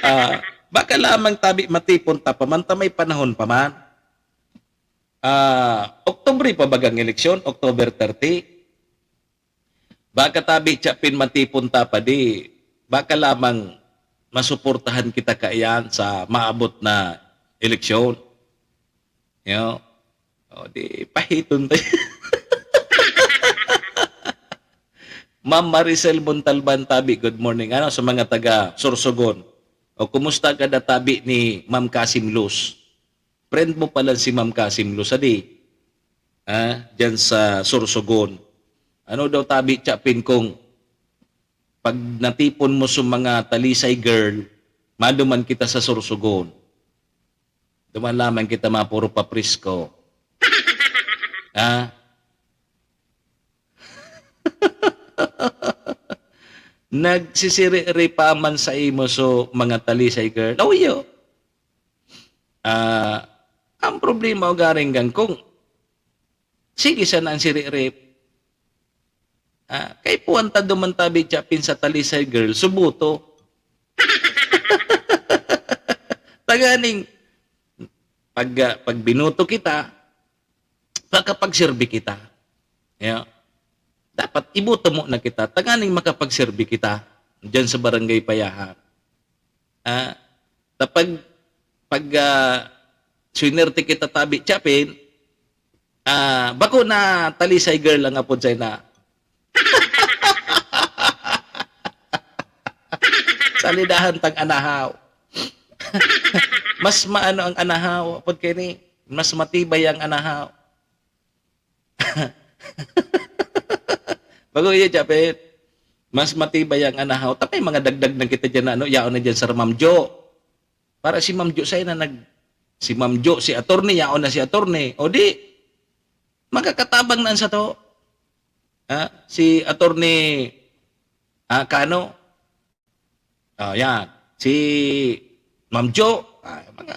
Ah, baka lamang tabi matipon ta pa man, ta may panahon pa man. Ah, Oktubre pa bagang eleksyon? October thirty? Baka tabi, Chapin, matipon ta pa di, baka lamang masuportahan kita kaiyan sa maabot na eleksyon. Yo. O, di, pahiton tayo. Ma'am Maricel Montalban, tabi, good morning. Ano, sa mga taga Sorsogon? O, kumusta ka da, tabi, ni Ma'am Kasim Luz? Friend mo pala si Ma'am Kasim Luz, adi? Ah, dyan sa Sorsogon. Ano daw, tabi, Chapin, kung pag natipon mo sa mga Talisay girl, maduman kita sa Sorsogon. Duman lamang kita mapuro paprisko. Ha? Nagsisiri-iri pa man sa imo so mga Talisay girl. Oh, iyo. Ah, ang problema ugaring gangkong. Sige sana ang siri-iri. Ah, kay puwan ta duman tabi, Chapin, sa Talisay girl, subuto. Tanganing, pag, ah, pag binuto kita, makapagserbi kita. Yeah. Dapat iboto mo na kita, tanganing makapagserbi kita dyan sa Barangay Payahan. Ah, ta pag, pag, ah, swinerte kita tabi, Chapin, ah, bako na Talisay girl ang apod sa ina. Salidahan tang anahaw. Mas maano ang anahaw, apod kini, mas matibay ang anahaw. Bago iya, Japet, mas matibay ang anahaw. Tapay mga dagdag na kita dyan na, ano, yaon na dyan sa Ma'am Jo. Para si Ma'am Jo, siya na nag-, si Ma'am Jo, si attorney, yaon na si attorney. O di, makakatabang na sa to. Ha? Si attorney, ah, Cano, oh, yan. Si Ma'am Jo, ah, mga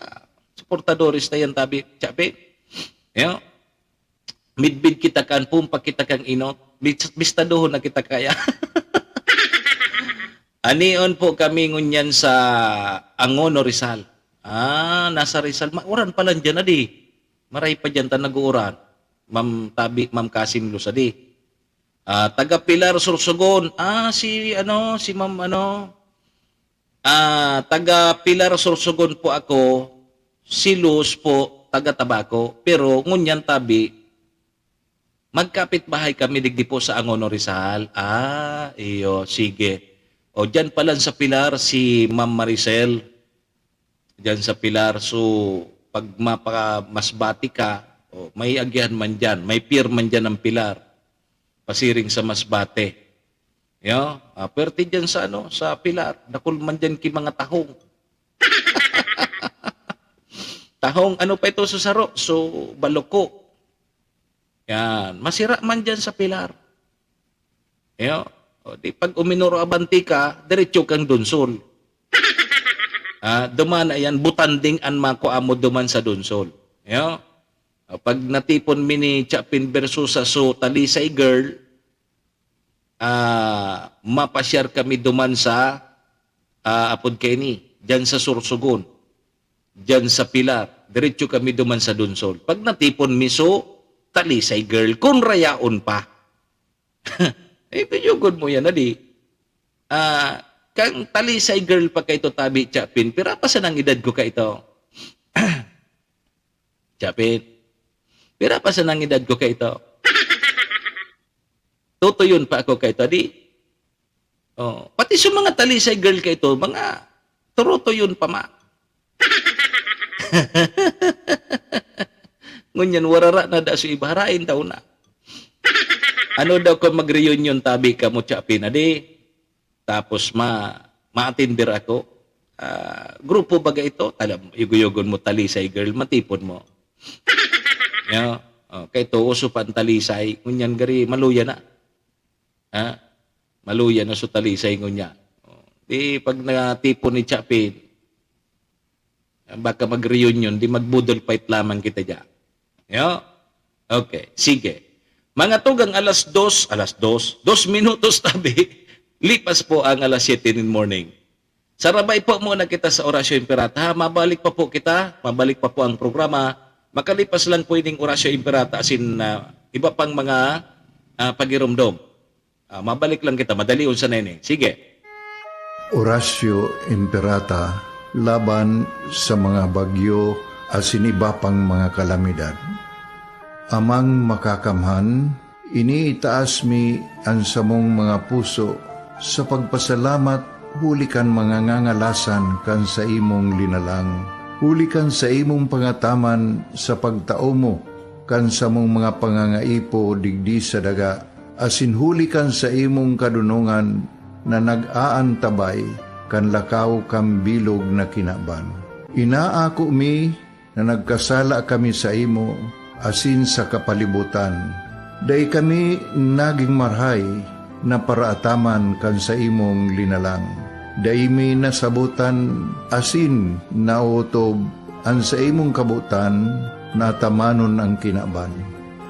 suportadores na yan, tabi, Chapi. Yan. Midbid kita kan, pumpa kita kang inot. Bis-, bistadohon na kita kaya. Anion po kami ngunyan sa Angono, Rizal. Ah, nasa Rizal. Mauran pa lang dyan, adi. Maray pa dyan, ta nag-uuran. Ma'am Tabi, Ma'am Kasim Luz, adi. Ah, taga Pilar, Sorsogon. Ah, si ano, si Ma'am ano, ah, taga Pilar, Sorsogon po ako. Si Luz po, taga Tabaco. Pero ngunyan tabi, magkapit-bahay kami digdi po sa Angono, Rizal. Ah, iyo, sige. O, diyan pa lang sa Pilar, si Ma'am Maricel. Diyan sa Pilar. So, pag mapa-, Masbate ka, o, may agihan man diyan, may pier man diyan ng Pilar. Pasiring sa Masbate. Yo, ah, pwerte diyan sa ano, sa Pilar. Dakul man diyan ki mga tahong. Tahong, ano pa ito sa saro? So, baloko. Yan. Masira man diyan sa Pilar. Yo, o, di pag uminoro abanti ka, diretso kang Donsol. Ah, duman na yan, butanding an mako amo duman sa Donsol. Yo? O, pag natipon mi ni Chapin Versosa, so, Talisay Girl, ah, mapasyar kami duman sa, ah, apod kaini, diyan sa Sorsogon, diyan sa Pilar. Diretso kami duman sa Donsol. Pag natipon mi, so, Talisay Girl, kun rayaon pa. Eh, biyugon mo yan, adi. Ah, kang Talisay Girl pa kaito tabi, Chapin. Pira pa sanang edad ko kaito? Chapin. Pira pa sanang edad ko kaito? Tutuyon pa ako kaito, di? Oh, pati sa mga Talisay Girl kaito, mga turutuyon pa ma. Ngunyan, warara na da so iba, harain daw na. Ano daw kung mag-reunion tabi kamo, Chapin, adi? Tapos ma-, ma-attender ako. Ah, grupo baga ito? Talam, yugo-yugon mo, Talisay Girl, matipon mo. Yo? Oh, kay to, uso pa ang Talisay. Ngunyan gari, maluya na. Ha? Maluya na so Talisay ngunyan. Oh, di pag natipon ni Chapin, baka mag-reunion, di magbudol fight lamang kita dyan. Yo? Okay, sige. Mga tugang alas dos, alas dos, dos minutos tabi, lipas po ang alas siyete in morning. Sarabay po muna kita sa Orasyo Imperata, ha? Mabalik pa po kita, mabalik pa po ang programa. Makalipas lang po ining Orasyo Imperata, asin, ah, iba pang mga, ah, pagiromdom. Ah, mabalik lang kita, madali unsa na ini. Sige. Orasyo Imperata laban sa mga bagyo asin iba pang mga kalamidad. Amang Makakamhan, iniitaas mi an samong mga puso sa pagpasalamat huli kan mga ngangalasan kan saimong linalang, huli kan saimong pangataman sa pagtao mo kan samong mga pangangaipo digdi sa daga, asin huli kan saimong kadonongan na nag-aantabay kan lakaw kan bilog na kinaban. Inaako mi na nagkasala kami saimo asin sa kapalibotan. Dai kami nagin marahay na paraataman kan saimong linalang. Dai mi nasabotan asin naotob an saimong kabotan na atamanon an kinaban.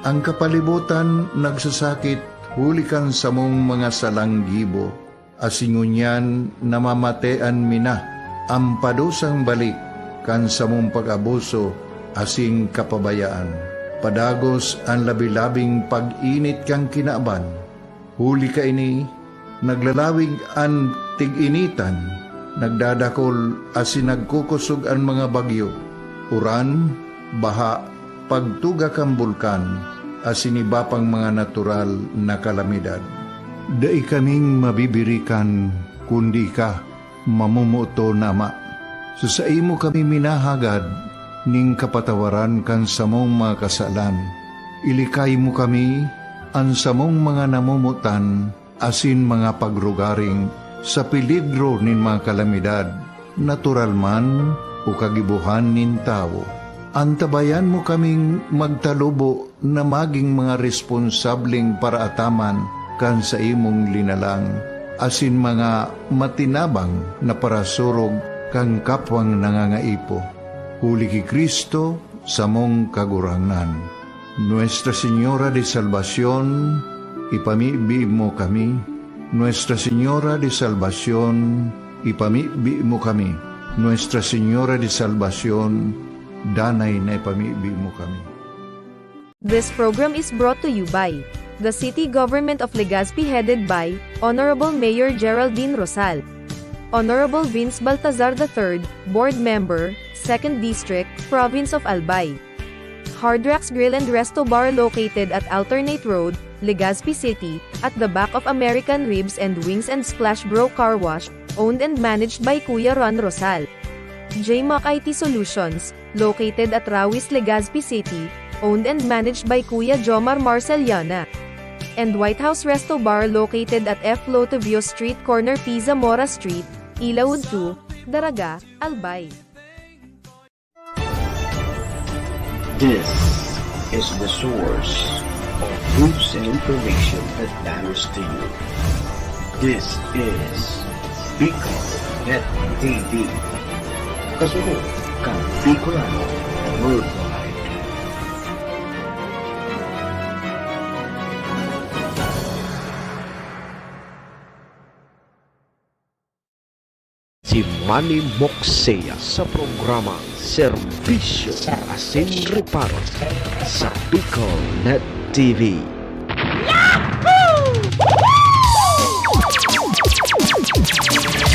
An kapalibotan nagsasakit huli kan samong mga salang gibo, asin ngunyan namamatean mi na an padusang balik kan samong pag-abuso asin kapabayaan. Padagos an labi-labing pag-init kan kinaban. Huli kaini, naglalawig an tig-initan, nagdadakol asin nagkukosog an mga bagyo, uran, baha, pagtuga kan bulkan, asin iba pang mga natural na kalamidad. Dai kaming mabibirikan kundi ika, mamomoton na Ama. Sa saimo kami minahagad nin kapatawaran kan samong mga kasalan. Ilikay mo kami, an samong mga namomotan, asin mga pagrugaring sa peligro nin mga kalamidad, natural man o kagibohan nin tawo. Antabayan mo kaming magtalubo na magin mga responsableng paraataman kan saimong linalang, asin mga matinabang na parasurog kan kapwang nangangaipo. Huli ki Cristo, samong Kagurangnan. Nuestra Señora de Salvacion, ipamibi mo kami. Nuestra Señora de Salvacion, ipamibi mo kami. Nuestra Señora de Salvacion, danay na ipamibi mo kami. This program is brought to you by The city government of Legazpi headed by Honorable Mayor Geraldine Rosal, Honorable Vince Baltazar the third, Board Member, Second District, Province of Albay. Hard Rocks Grill and Resto Bar located at Alternate Road, Legazpi City, at the back of American Ribs and Wings and Splash Bro Car Wash, owned and managed by Kuya Ron Rosal. J Mac I T Solutions, located at Rawis, Legazpi City, owned and managed by Kuya Jomar Marceliana. And White House Resto Bar located at F Lotovio Street, corner P Zamora Street, Ilaud two, Daraga, Albay. This is the source of news and information that matters to you. This is Bicol Net T V. Kasunod kan Bicolano Worldwide. Si Manny Moksea sa programang Serbisyo Asin Reparo sa Bicol Net T V.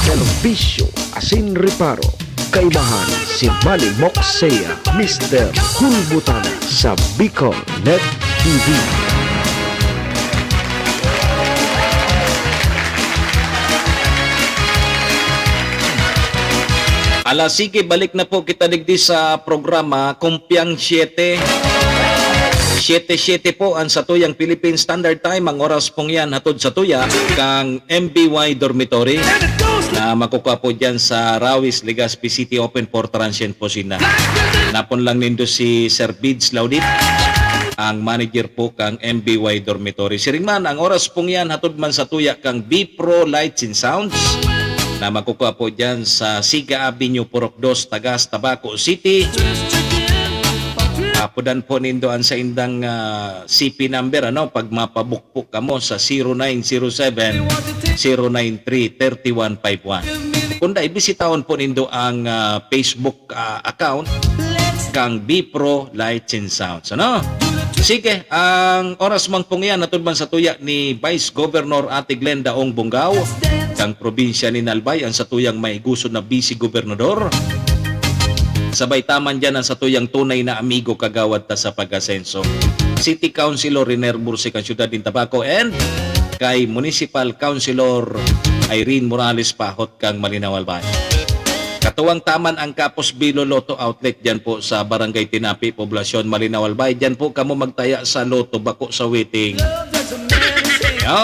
Serbisyo Asin Reparo, kaibahan si Manny Moksea, Mister Hulbutana sa Bicol Net T V. Ala sige, balik na po kita digdi sa programa Kumpiang Siyete. Siyete siyete po ang satuyang Philippine Standard Time, ang oras pong yan hatod sa tuya kang M B Y Dormitory na makukuha po dyan sa Rawis, Legazpi City, open for transient po sina. Napon lang nindo si Sir Bids Laudit, ang manager po kang M B Y Dormitory. Siring man, ang oras pong yan hatod man sa tuya kang B Pro Lights and Sounds na makukuha po dyan sa Siga Avenue, Purok dos, Tagas, Tabaco City. Apodan po nindo ang saindang ah, C P number, ano, pag mapabukpo kamo sa zero nine zero seven, zero nine three, thirty one five one. Kung dai, bisitahon po nindo ang ah, Facebook ah, account kang B Pro Lights and Sounds, ano? Sige, ang oras man pong yan, hatod man sa tuya ni Vice Governor Ate Glenda Ong Bongao, kang probinsya ni Albay, ang satuyang maiguso na Vice Gobernador. Sabay taman dyan ang satuyang tunay na amigo, kagawad ta sa pag-asenso, City Councilor Riner Bursik, ang siyudad nin Tabaco, and kay Municipal Councilor Irene Morales Pahot kang Malinao Albay. Katuwang taman ang Kapos Bilo Lotto Outlet dyan po sa Barangay Tinapi, Poblasyon, Malinao Albay. Dyan po kamo magtaya sa Lotto, bako sa waiting. Yo.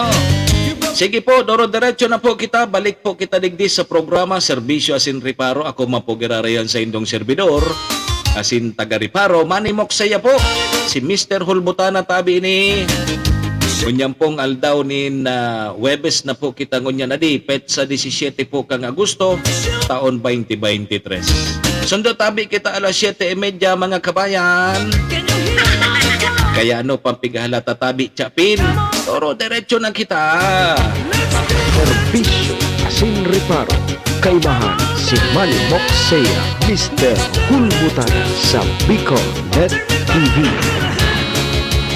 Sige po, doro-diretso na po kita. Balik po kita digdi sa programa Serbisyo Asin Reparo. Ako man po girarayan sa indong servidor, asin taga Reparo, Manny Moksaya po. Si Mister Hulbutana tabi ini. Ngunyan pong aldaw nin ah, Huwebes na po kita ngunyan, adi, petsa disisyete po kang Agosto, taon twenty twenty-three. Sundo tabi kita alas siyete y media, mga kabayan. Kaya ano pang pighalata tabi, Chapin? Toro, diretso na kita. Serbisyo Asin Reparo, kaibahan si Manny Moksea, Mister Hulbutan sa Bicol Net T V.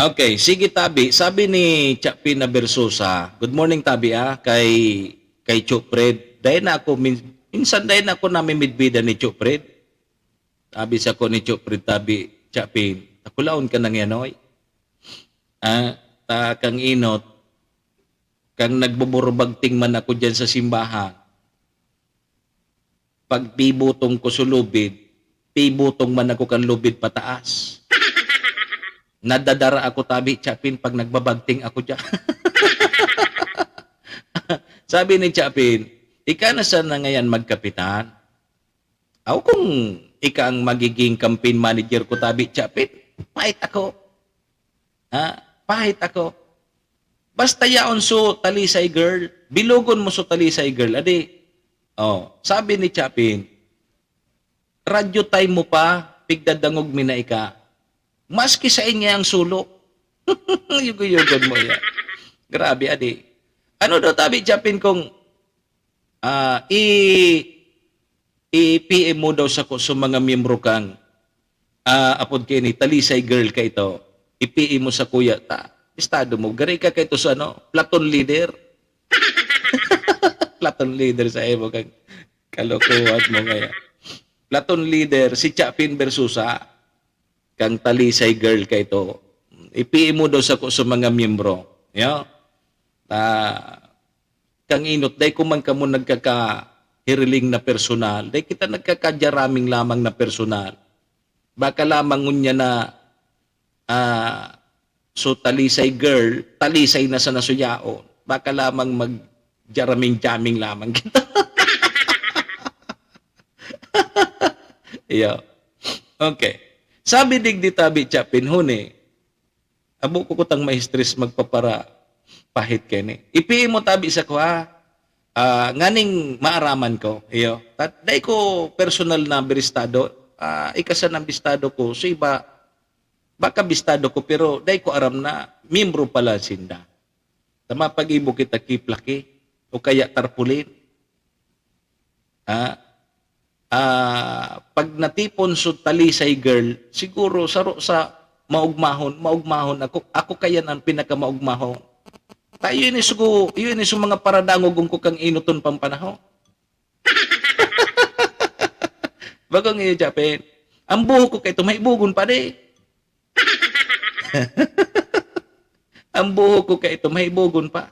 Okay, sige tabi. Sabi ni Chapin na Versosa, good morning tabi ah, kay kay Chupred. Dai na ako min, minsan dai na ako namimidbida ni Chupred. Sabi sa ko ni Chupred tabi, Chapin, takulaon ka nang yanoy. Ah, ta kang inot, kang nagbuburbagting man ako diyan sa simbahan. Pag pibutong ko sulubid, pibutong man ako kan lubid pataas. Nadadara ako tabi, Chapin, pag nagbabagting ako diyan. Sabi ni Chapin, ika na sana ngayon magkapitan. Aw kung ika ang magiging campaign manager ko tabi, Chapin, pahit ako. Ha? Pahit ako. Basta yaon so Talisay girl, bilugon mo so Talisay girl. Adi, oh, sabi ni Chapin, radyo time mo pa, pigdadangog mi na ika. Maski sa inya ang sulo. Yugo-yugon mo yan. Grabe, adi. Ano daw tabi, Chapin, kung ah, i, i-P M mo daw sa, sa mga miyembro kang, ah, apod kaini, Talisay girl ka ito, i-P M mo sa kuya ta. Estado mo, gari ka kay to sa ano, platoon leader. Platoon leader sa imo kang kalokohan mo ngaya. Platoon leader, si Chapin Versosa, kang Talisay girl kay to. Ipii mo daw sa ko sa mga miyembro. Yo? Ta, kang inot, dai ko man kamo nagkakahiriling na personal. Dai kita nagkakajaraming lamang na personal. Baka lamang ngunyan na, ah, so Talisay girl, Talisay na sa nasuyaon. Baka lamang magjaraming-jaming lamang kita. Iyo. Okay. Sabi digdi tabi Chapin, huni, abo ko kutang ma-stress magpapara pahit kini. Ipii mo tabi sa kuha, ah, nganing maaraman ko, iyo. Tat-, dai ko personal na biristado, ah, ika sa nang bistado ko, so iba, baka bistado ko, pero dai ko aram na miyembro pala sinda. Tama, pag-ibo kita kiplaki, o kaya tarpaulin. Ah, ah, pag natipon so Talisay girl, siguro saro sa maugmahon, maugmahon ako, ako kaya ang pinakamaugmahon. Tayo ini sugo, iyo ini sa mga paradangog ko kang inuton pang panahon. Bagong iyo, Japin. Ang buhok ko kay ito, maibogon pa di. Ang buhok ko kay ito, maibogon pa.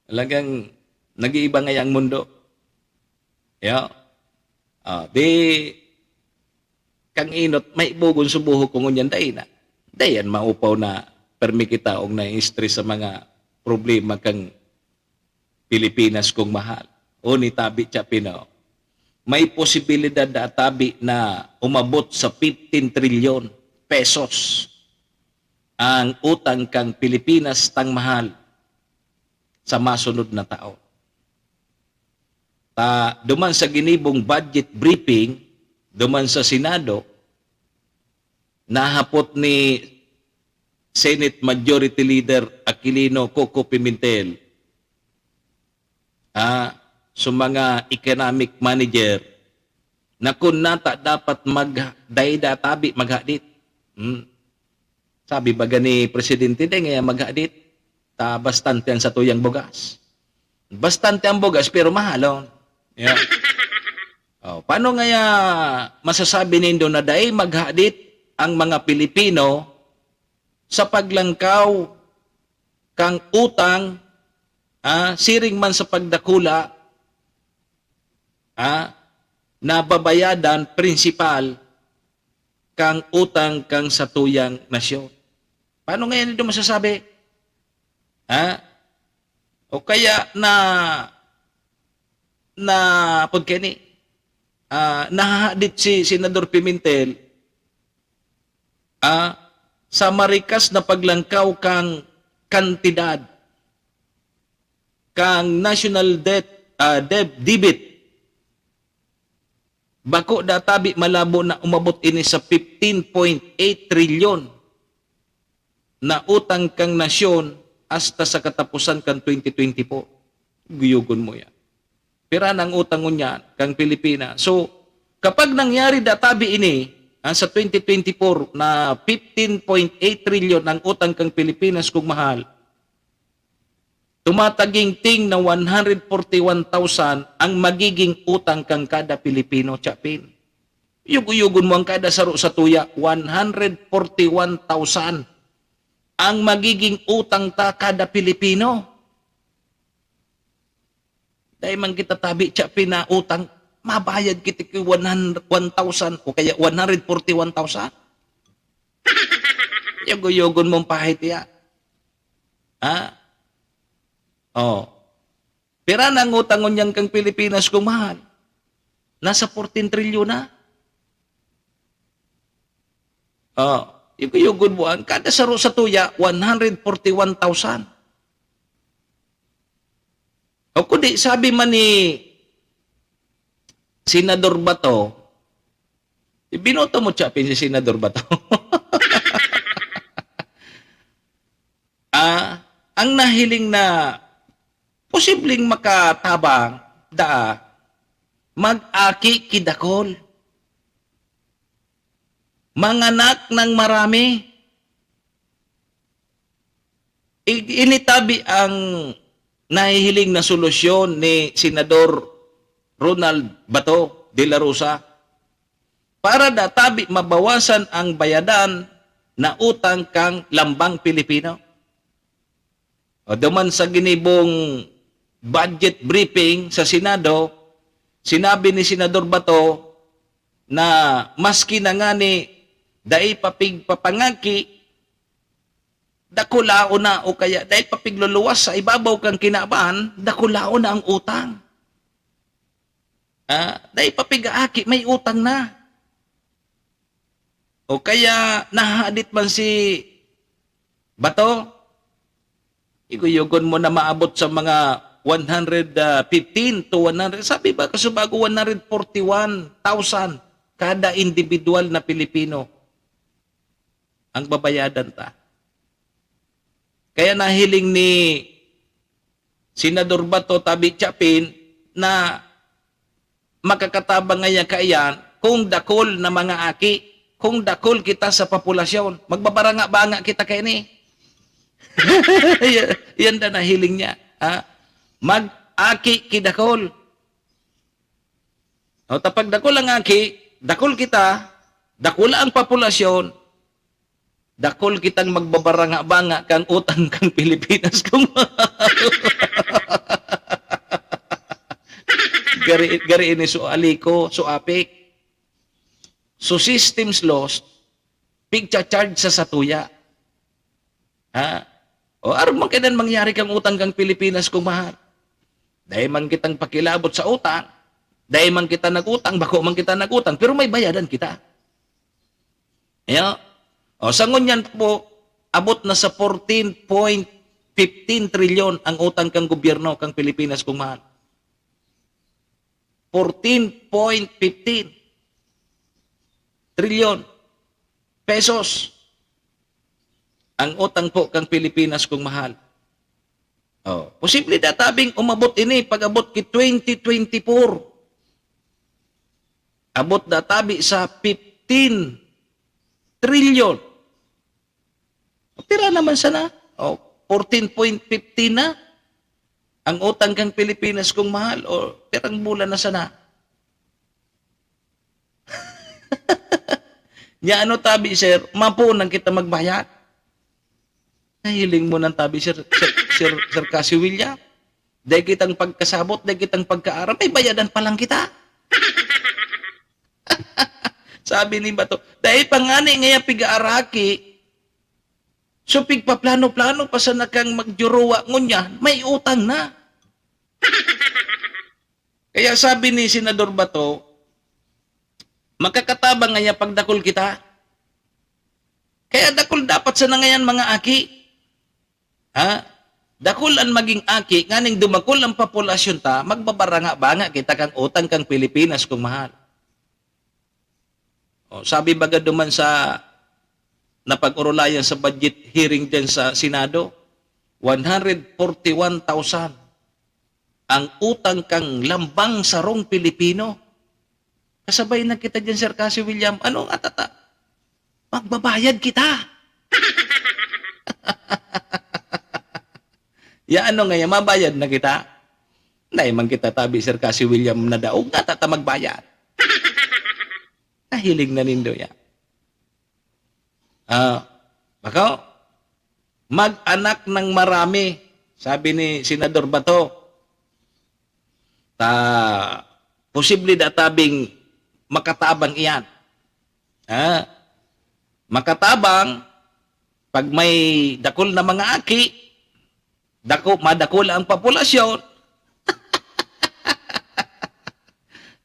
Talagang nag-iiba ngaya ang mundo. Yo. Ah, di, kang inot, maibogon sa buhok ko ngunyan, dai na. Dai yan maupaw na permi kita og na-stress sa mga problema kang Pilipinas kong mahal. O ni tabi Chapin, may posibilidad na tabi na umabot sa fifteen trilyon pesos ang utang kang Pilipinas tang mahal sa masunod na taon. Ta, duman sa ginibong budget briefing, duman sa Senado, nahapot ni Senate Majority Leader Aquilino Coco Pimentel, ah, sa mga economic manager, na kun nata dapat mag-, dai da tabi maghadit. Hmm. Sabi baga ni Presidente, "Dai ngaya maghadit, ta bastante ang satuyang bugas." Bastante ang bugas, pero mahalon. Yeah. Oh, paano ngaya masasabi nindo na dai maghadit ang mga Pilipino sa paglangkaw kang utang, ah, siring man sa pagdakula, ah, na babayadan prinsipal kang utang kang satuyang nasyon? Paano ngayon ito masasabi? Ha? O kaya na, na, pag kani, ah, nahahadit si Senador Pimentel, ah, sa marikas na paglangkaw kang kantidad kang national debt, ah, debt, debit. Bako da tabi malabo na umabot ini sa fifteen point eight trilyon na utang kang nasyon hasta sa katapusan kan twenty twenty-four. Guyogon mo yan. Pira na ang utang ngunyan kang Pilipinas? So, kapag nangyari da tabi ini, ah, sa twenty twenty-four na fifteen point eight trilyon ang utang kang Pilipinas, kung mahal, tumatagingting na one hundred forty-one thousand ang magiging utang kang kada Pilipino, Chapin. Yugo-yugon mo ang kada saro sa tuya, one hundred forty-one thousand ang magiging utang ta kada Pilipino. Dai man kita tabi, Chapin, na utang, mabayad kita ki one hundred, one thousand o kaya one hundred forty-one thousand. Yugo-yugon mong pahit iya. Ha? Oh. Pira na ang utang ngunyan kang Pilipinas, kung mahal? Nasa fourteen trilyon na. Oh, yugo-yugon mo, ang kada saro sa tuya, one hundred forty-one thousand. O kundi, sabi man ni Senador Bato, ibinoto mo, Chapin, si Senador Bato. Ah, ang nahiling na posibleng makatabang, daa, mag-aki ki dakul. Manganak ng marami. I-, ini tabi ang nahihiling na solusyon ni Senador Ronald Bato de la Rosa para da tabi mabawasan ang bayadan na utang kan lambang Pilipino. O, duman sa ginibong budget briefing sa Senado, sinabi ni Senador Bato na maski na ngani dai pa pigpapangaki, dakulaon na o kaya dai pa pigluluwas sa ibabaw kan kinaban, dakulaon na ang utang. Ah, dai pa pig-aaki, may utang na. O kaya nahadit man si Bato, iguyogon mo na maabot sa mga one hundred fifteen to one hundred. Sabi ba, kasubago, one hundred forty-one thousand kada individual na Pilipino ang babayadan ta. Kaya nahiling ni Senador Bato tabi Chapin na makakatabang ngaya kaiyan kung dakul na mga aki, kung dakul kita sa populasyon. Magbabaranga-banga kita kaini. Yan, yan na nahiling niya. Ha? Mag-aki ki dakul. O, ta pag dakul ang aki, dakul kita, dakula ang populasyon, dakul kitang magbabaranga-banga kan utang kan Pilipinas kung gari, gari ini so aliko, so apik. So systems lost, pigcha-charge sa satuya. Ha? O, arog man kaiyan mangyari kang utang kang Pilipinas kung mahal. Dai man kitang pakilabot sa utang. Dai man kita nag-utang, bako man kita nag-utang, pero may bayadan kita. Ayo? O, sa ngunyan po, abot na sa fourteen point fifteen trilyon ang utang kang gobyerno kang Pilipinas kung mahal. Fourteen point fifteen trilyon pesos ang utang po kang Pilipinas kung mahal. Oh, posible da tabing umabot ini pag-abot ki twenty twenty-four. Abot da tabi sa fifteen trilyon. Pira naman sana? Oh, fourteen point fifteen na ang utang kang Pilipinas kung mahal. O pirang bulan na sana? Nya ano tabi, sir? Mapunan kita magbayad. Nahiling mo nang tabi, sir, sir, sir, sir Cassie William? Dai kitang pagkasabot, dai kitang pagkaaram, may bayadan pa lang kita. Sabi ni Bato, dai pa ngani ngaya pig-aaraki, so pigpaplano-plano pa sana kang magjuruwa ngunyan, may utang na. Kaya sabi ni Senador Bato, makakatabang ngaya pagdakul kita. Kaya dakul dapat sana ngayan mga aki. Ha? Dakul an magin aki, nganing dumakul an populasyon ta, magbabaranga-banga kita kan utang kan Pilipinas, kung mahal. O, sabi baga duman sa napag-orolayan sa budget hearing diyan sa Senado, one hundred forty-one thousand ang utang kan lambang sarong Pilipino. Kasabay na kita diyan, Sir Cassie William. Ano nga tata? Magbabayad kita. Ya, ano nga yan? Mabayad na kita? Dai man kita tabi, Sir Cassie William, na daog na tata magbayad. Nahiling na nindo yan. Ah, bako, mag-anak ng marami, sabi ni Senador Bato. Ta, posible da tabing makatabang iyan. Ha? Makatabang pag may dakul na mga aki, dako, madakul ang populasyon.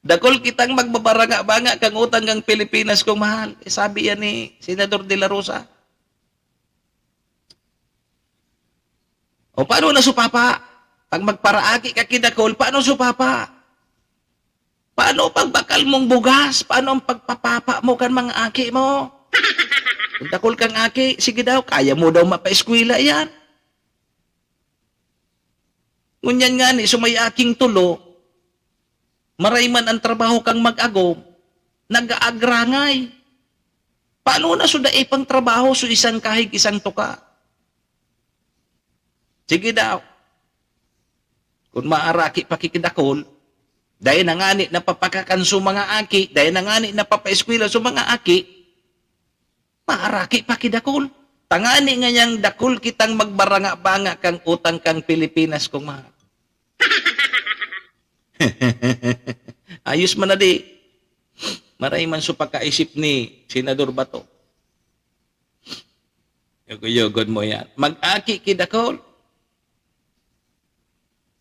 Dakul kitang magbabaranga-banga kang utang kang Pilipinas, kung mahal. Eh, sabi yan ni Senador De La Rosa. O, paano na su papa? Pag magparaaki ka kidakol, paano su papa? Paano pagbakal mong bugas? Paano ang pagpapapa mo kan mga aki mo? Kung dakol kang aki, sige daw, kaya mo daw mapaeskwela yan. Ngunyan ngani, so may aking tulo, maray man ang trabaho kang mag-agom, nag-aagrangay. Paano na so dai pang trabaho, so isang kahig, isang tuka? Sige daw. Kun maaraki pa ki dakul, dai na ngani napapakakan so mga aki, dai na ngani napapaeskwela so mga aki, maaraki pa ki dakul. Tangani ngayang dakul kitang magbaranga-banga kan utang kan Pilipinas, kong mahal. Ayos man na di. Maray man so pakaisip ni Senador Bato. Yugo-yugon mo yan. Mag-aki ki dakul.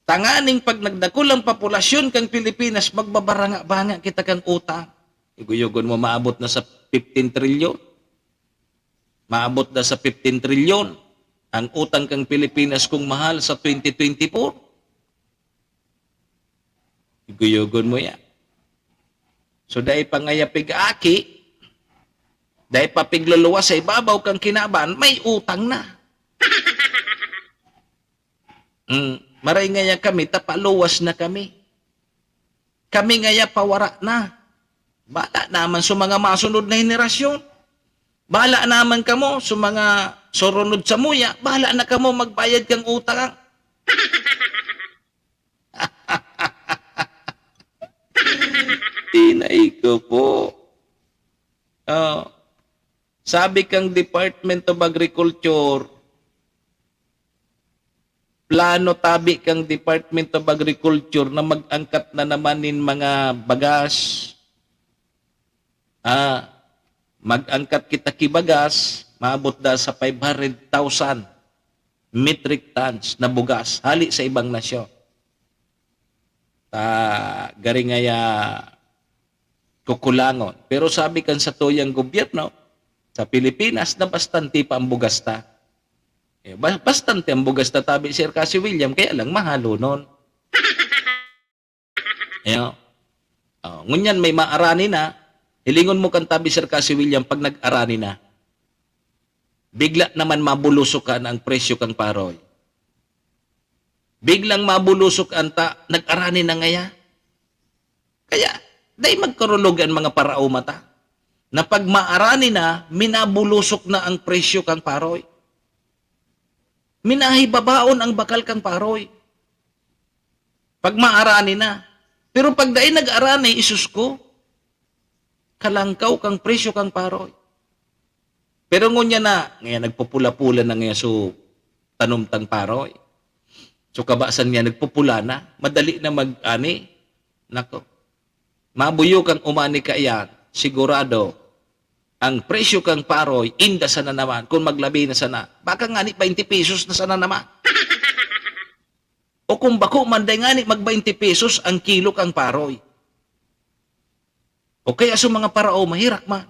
Tanganing pag nagdakul ang populasyon kan Pilipinas, magbabaranga-banga kita kan utang. Yugo-yugon mo, maabot na sa fifteen trilyon. Maabot na sa fifteen trilyon ang utang kan Pilipinas, kong mahal, sa twenty twenty-four. Yugo-yugon mo yan. So, dai pa ngaya pig-aki, dai pa pigluluwas sa ibabaw kan kinaban, may utang na. Mm, maray ngaya kami, tapaluwas na kami. Kami ngaya pawara na. Bala naman sa mga masunod na henerasyon. Bala naman kamo sa mga surunod sa muya. Bala na kamo magbayad kang utang. Tinay ko po. Oh. Sabi kang Department of Agriculture, plano tabi kang Department of Agriculture na mag-angkat na naman nin mga bagas. Ah, mag-angkat kita ki bagas, maabot da sa five hundred thousand metric tons na bugas hali sa ibang nasyon. Ta, gari ngaya kukulangon. Pero sabi kan satuyang gobyerno, sa Pilipinas, na bastante pa ang bugas ta. Eh, ba-, bastante ang bugas ta, tabi, Sir Kasi William, kaya lang mahalonon. Ayan. Oh, ngunyan may maarani na, hilingon mo kan tabi, Sir Kasi William, pag nag-arani na, bigla naman mabulusok kan ang presyo kang paroy. Biglang mabulusok an ta, nag-arani na ngaya. Kaya, dai magkarulog an mga paraoma ta, na pag maarani na, minabulusok na ang presyo kang paroy. Minahibabaon ang bakal kang paroy. Pag maarani na. Pero pag dai nag-arani, isus ko, kalangkaw kang presyo kang paroy. Pero ngunyan na, ngayon nagpupula-pula na ngayon so tanom tang paroy. So kabasan niya nagpupula na, madali na mag-ani. Nako, mabuyo kang umani kaiyan, sigurado, ang presyo kang paroy, inda sana naman, kung maglabi na sana, baka ngani twenty pesos na sana naman. O kung bako man, dai ngani mag twenty pesos ang kilo kang paroy. O kaya sa mga parao, mahirak man.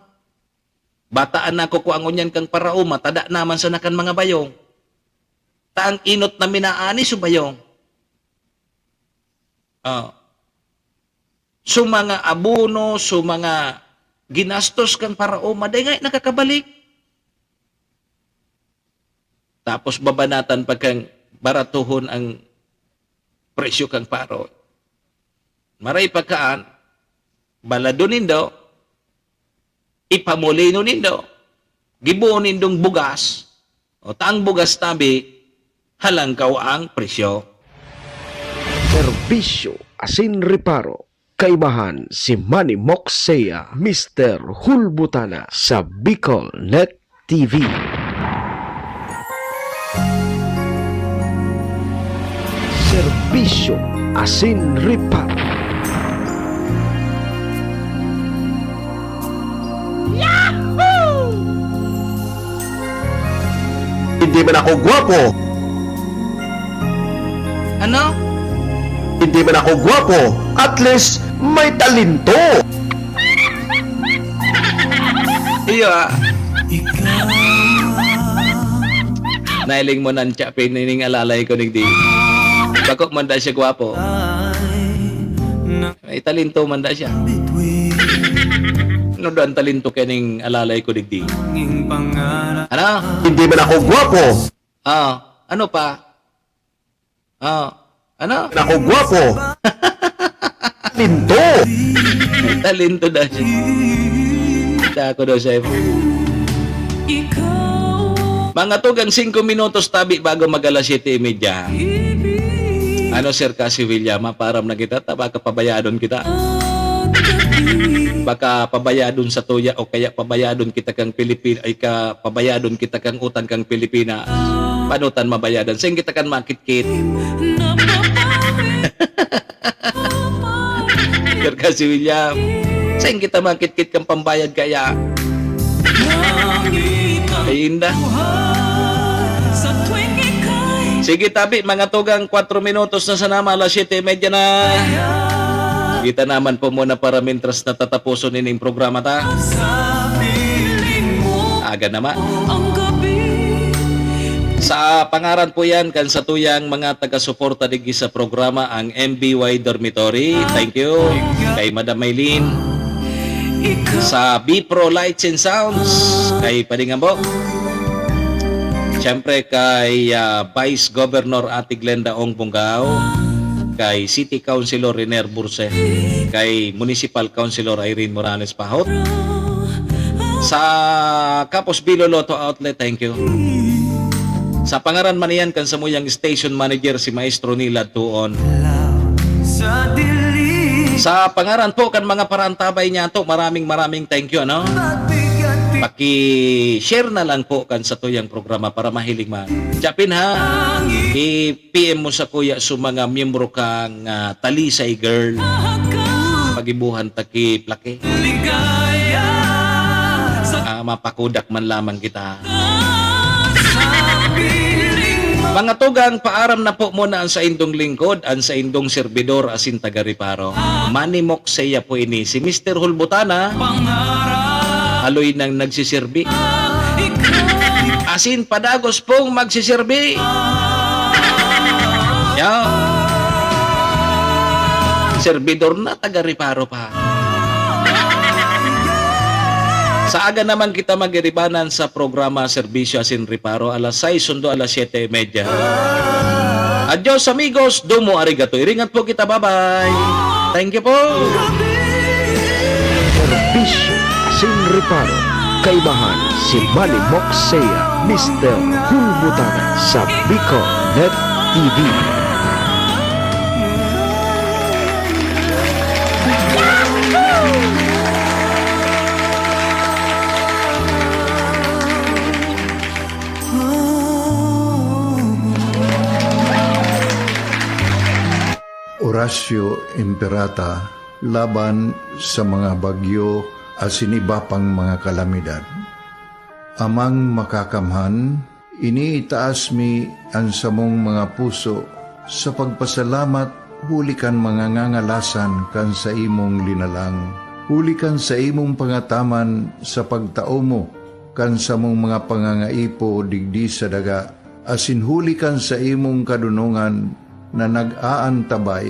Bataan na ko kung angon yan kang parao, matada naman sana kan mga bayong. Ta ang inot na minaani sa bayong. Ah. So mga abono, so mga ginastos kang parao, maday nga nakakabalik. Tapos babanatan pa kang baratuhon ang presyo kang paro. Maray pa kaan, baladon nindo, ipamolino nindo, gibohon nindong bugas, o ta ang bugas tabi, halangkaw ang presyo. Serbisyo asin reparo. Kaimahan si Manny Moksea, Mister Hulbutana sa Bicol Net T V. Serbisyo asin reparo. Hindi man ako gwapo. Ano? Hindi man ako gwapo. At least, may talento. Iyo, ah. Nailing mo nan siya, pinining alalay ko, digdi. Bako man da siya gwapo. May talento man da siya. Ano daw ang talento kaning alalay ko, digdi? Ano? Hindi man ako gwapo. Ah, ano pa? Ah, ano? Ako gwapo. Talento. Talento daw siya. Kita ko daw sa imo. Ikaw Mga tugang singko minutos tabi bago mag alas siyete y media. Ano, Sir Cassie William, ha? Paaram na kita, ta baka pabayadon kita. Baka pabayadon sa tuya o kaya pabayadon kita kang Pilipin-, ay ka, pabayadon kita kang utang kang Pilipina. Paano tan mabayadan? Sain kita kan makitkit? Sir Cassie William, sain kita makitkit kan pambayad kaya? Ay, inda. Sige, tabi, mga tugang, kwatro minutos na sana, alas siyete y media na. Kita naman po muna para mintras natataposon ining programa ta. Aga naman. Sa pangaran po yan, kan satuyang mga taga-suporta digdi sa programa, ang M B Y Dormitory. Thank you. Kay Madam Maylene. Sa B Pro Lights and Sounds, kay Pading Ambo. Siyempre, kay, ah, Vice Governor Ate Glenda Ong Bongao. Kay City Councilor Riner Burse. Kay Municipal Councilor Irene Morales Pahot. Sa Kapos Bilo Lotto Outlet, thank you. Sa pangaran man iyan kan samuyang station manager, si Maestro Nilad Tuon. Sa pangaran po kan mga parantabay niya to, maraming, maraming thank you, ano? Paki-share na lang po kan satuyang programa para mahiling man. Japin ha, i-P M mo sa kuya sa mga miyembro kang, ah, Talisay Girl. Pagibuhan ta ki plake. Ah, mapakudak man lamang kita. Mga tugang, paaram na po muna ang saindong lingkod, ang saindong serbidor asin taga-reparo. Manimok saya po ini, si Mister Hulbutana. Haloy nang nagsisirbi. Asin padagos pong magsisirbi. Yan. Serbidor na taga-reparo pa. Sa aga naman kita magiribanan sa programa Serbisyo Asin Reparo, alas sais sundo alas siyete y media. Adios, amigos. Domo arigato. Iringat po kita. Bye-bye. Thank you po. Serbisyo Asin Reparo. Kaibahan si Manimok Saya, Mister Hulbutana sa Bicol Net T V. Orasyo Imperata laban sa mga bagyo asin iba pang mga kalamidad. Amang Makakamhan, iniitaas mi an samong mga puso sa pagpasalamat huli kan mga ngangalasan kan saimong linalang, huli kan saimong pangataman sa pagtao mo kan samong mga pangangaipo digdi sa daga, asin huli kan saimong kadonongan na nag-aantabay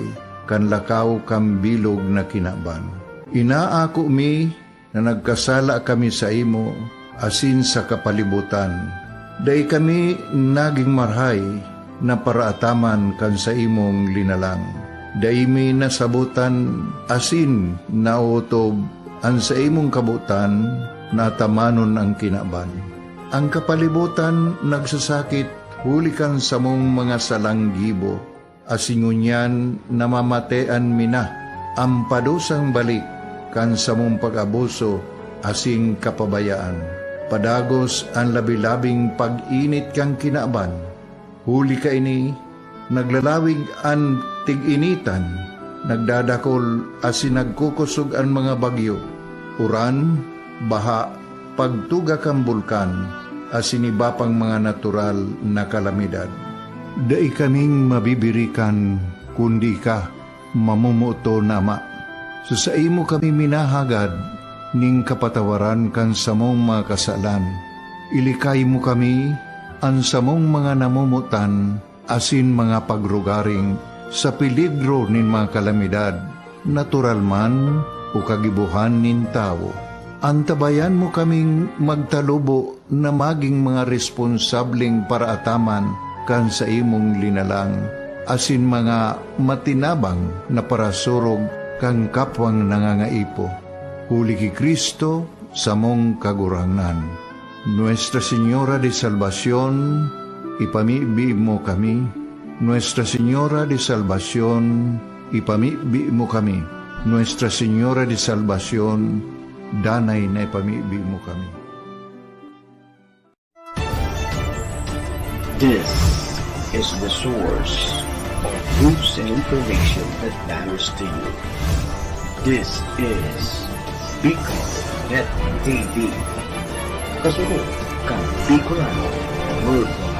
kan lakaw kan bilog na kinaban. Inaako mi na nagkasala kami saimo asin sa kapalibotan. Dai kami nagin marahay na paraataman kan saimong linalang. Dai mi nasabotan asin naotob an saimong kabotan na atamanon an kinaban. An kapalibotan nagsasakit huli kan samong mga salang gibo, asin ngunyan namamatean mi na an padusang balik kan samong pag-abuso asin kapabayaan. Padagos an labi-labing pag-init kan kinaban. Huli kaini, naglalawig an tig-initan, nagdadakol asin nagkukosog an mga bagyo, uran, baha, pagtuga kan bulkan, asin iba pang mga natural na kalamidad. Dai kaming mabibirikan kundi ika, mamomoton na Ama. Sa saimo kami minahagad nin kapatawaran kan samong mga kasalan. Ilikay mo kami, an samong mga namomotan, asin mga pagrugaring sa peligro nin mga kalamidad, natural man o kagibohan nin tawo. Antabayan mo kaming magtalubo na magin mga responsableng paraataman kan saimong linalang, asin mga matinabang na parasurog kan kapwang nangangaipo. Huli ki Cristo, samong Kagurangnan. Nuestra Señora de Salvacion, ipamibi mo kami. Nuestra Señora de Salvacion, ipamibi mo kami. Nuestra Señora de Salvacion, danay na ipamibi mo kami. This is the source of news and information that matters to you. This is Bicol Net T V. Kasunod kan Bicolano Worldwide.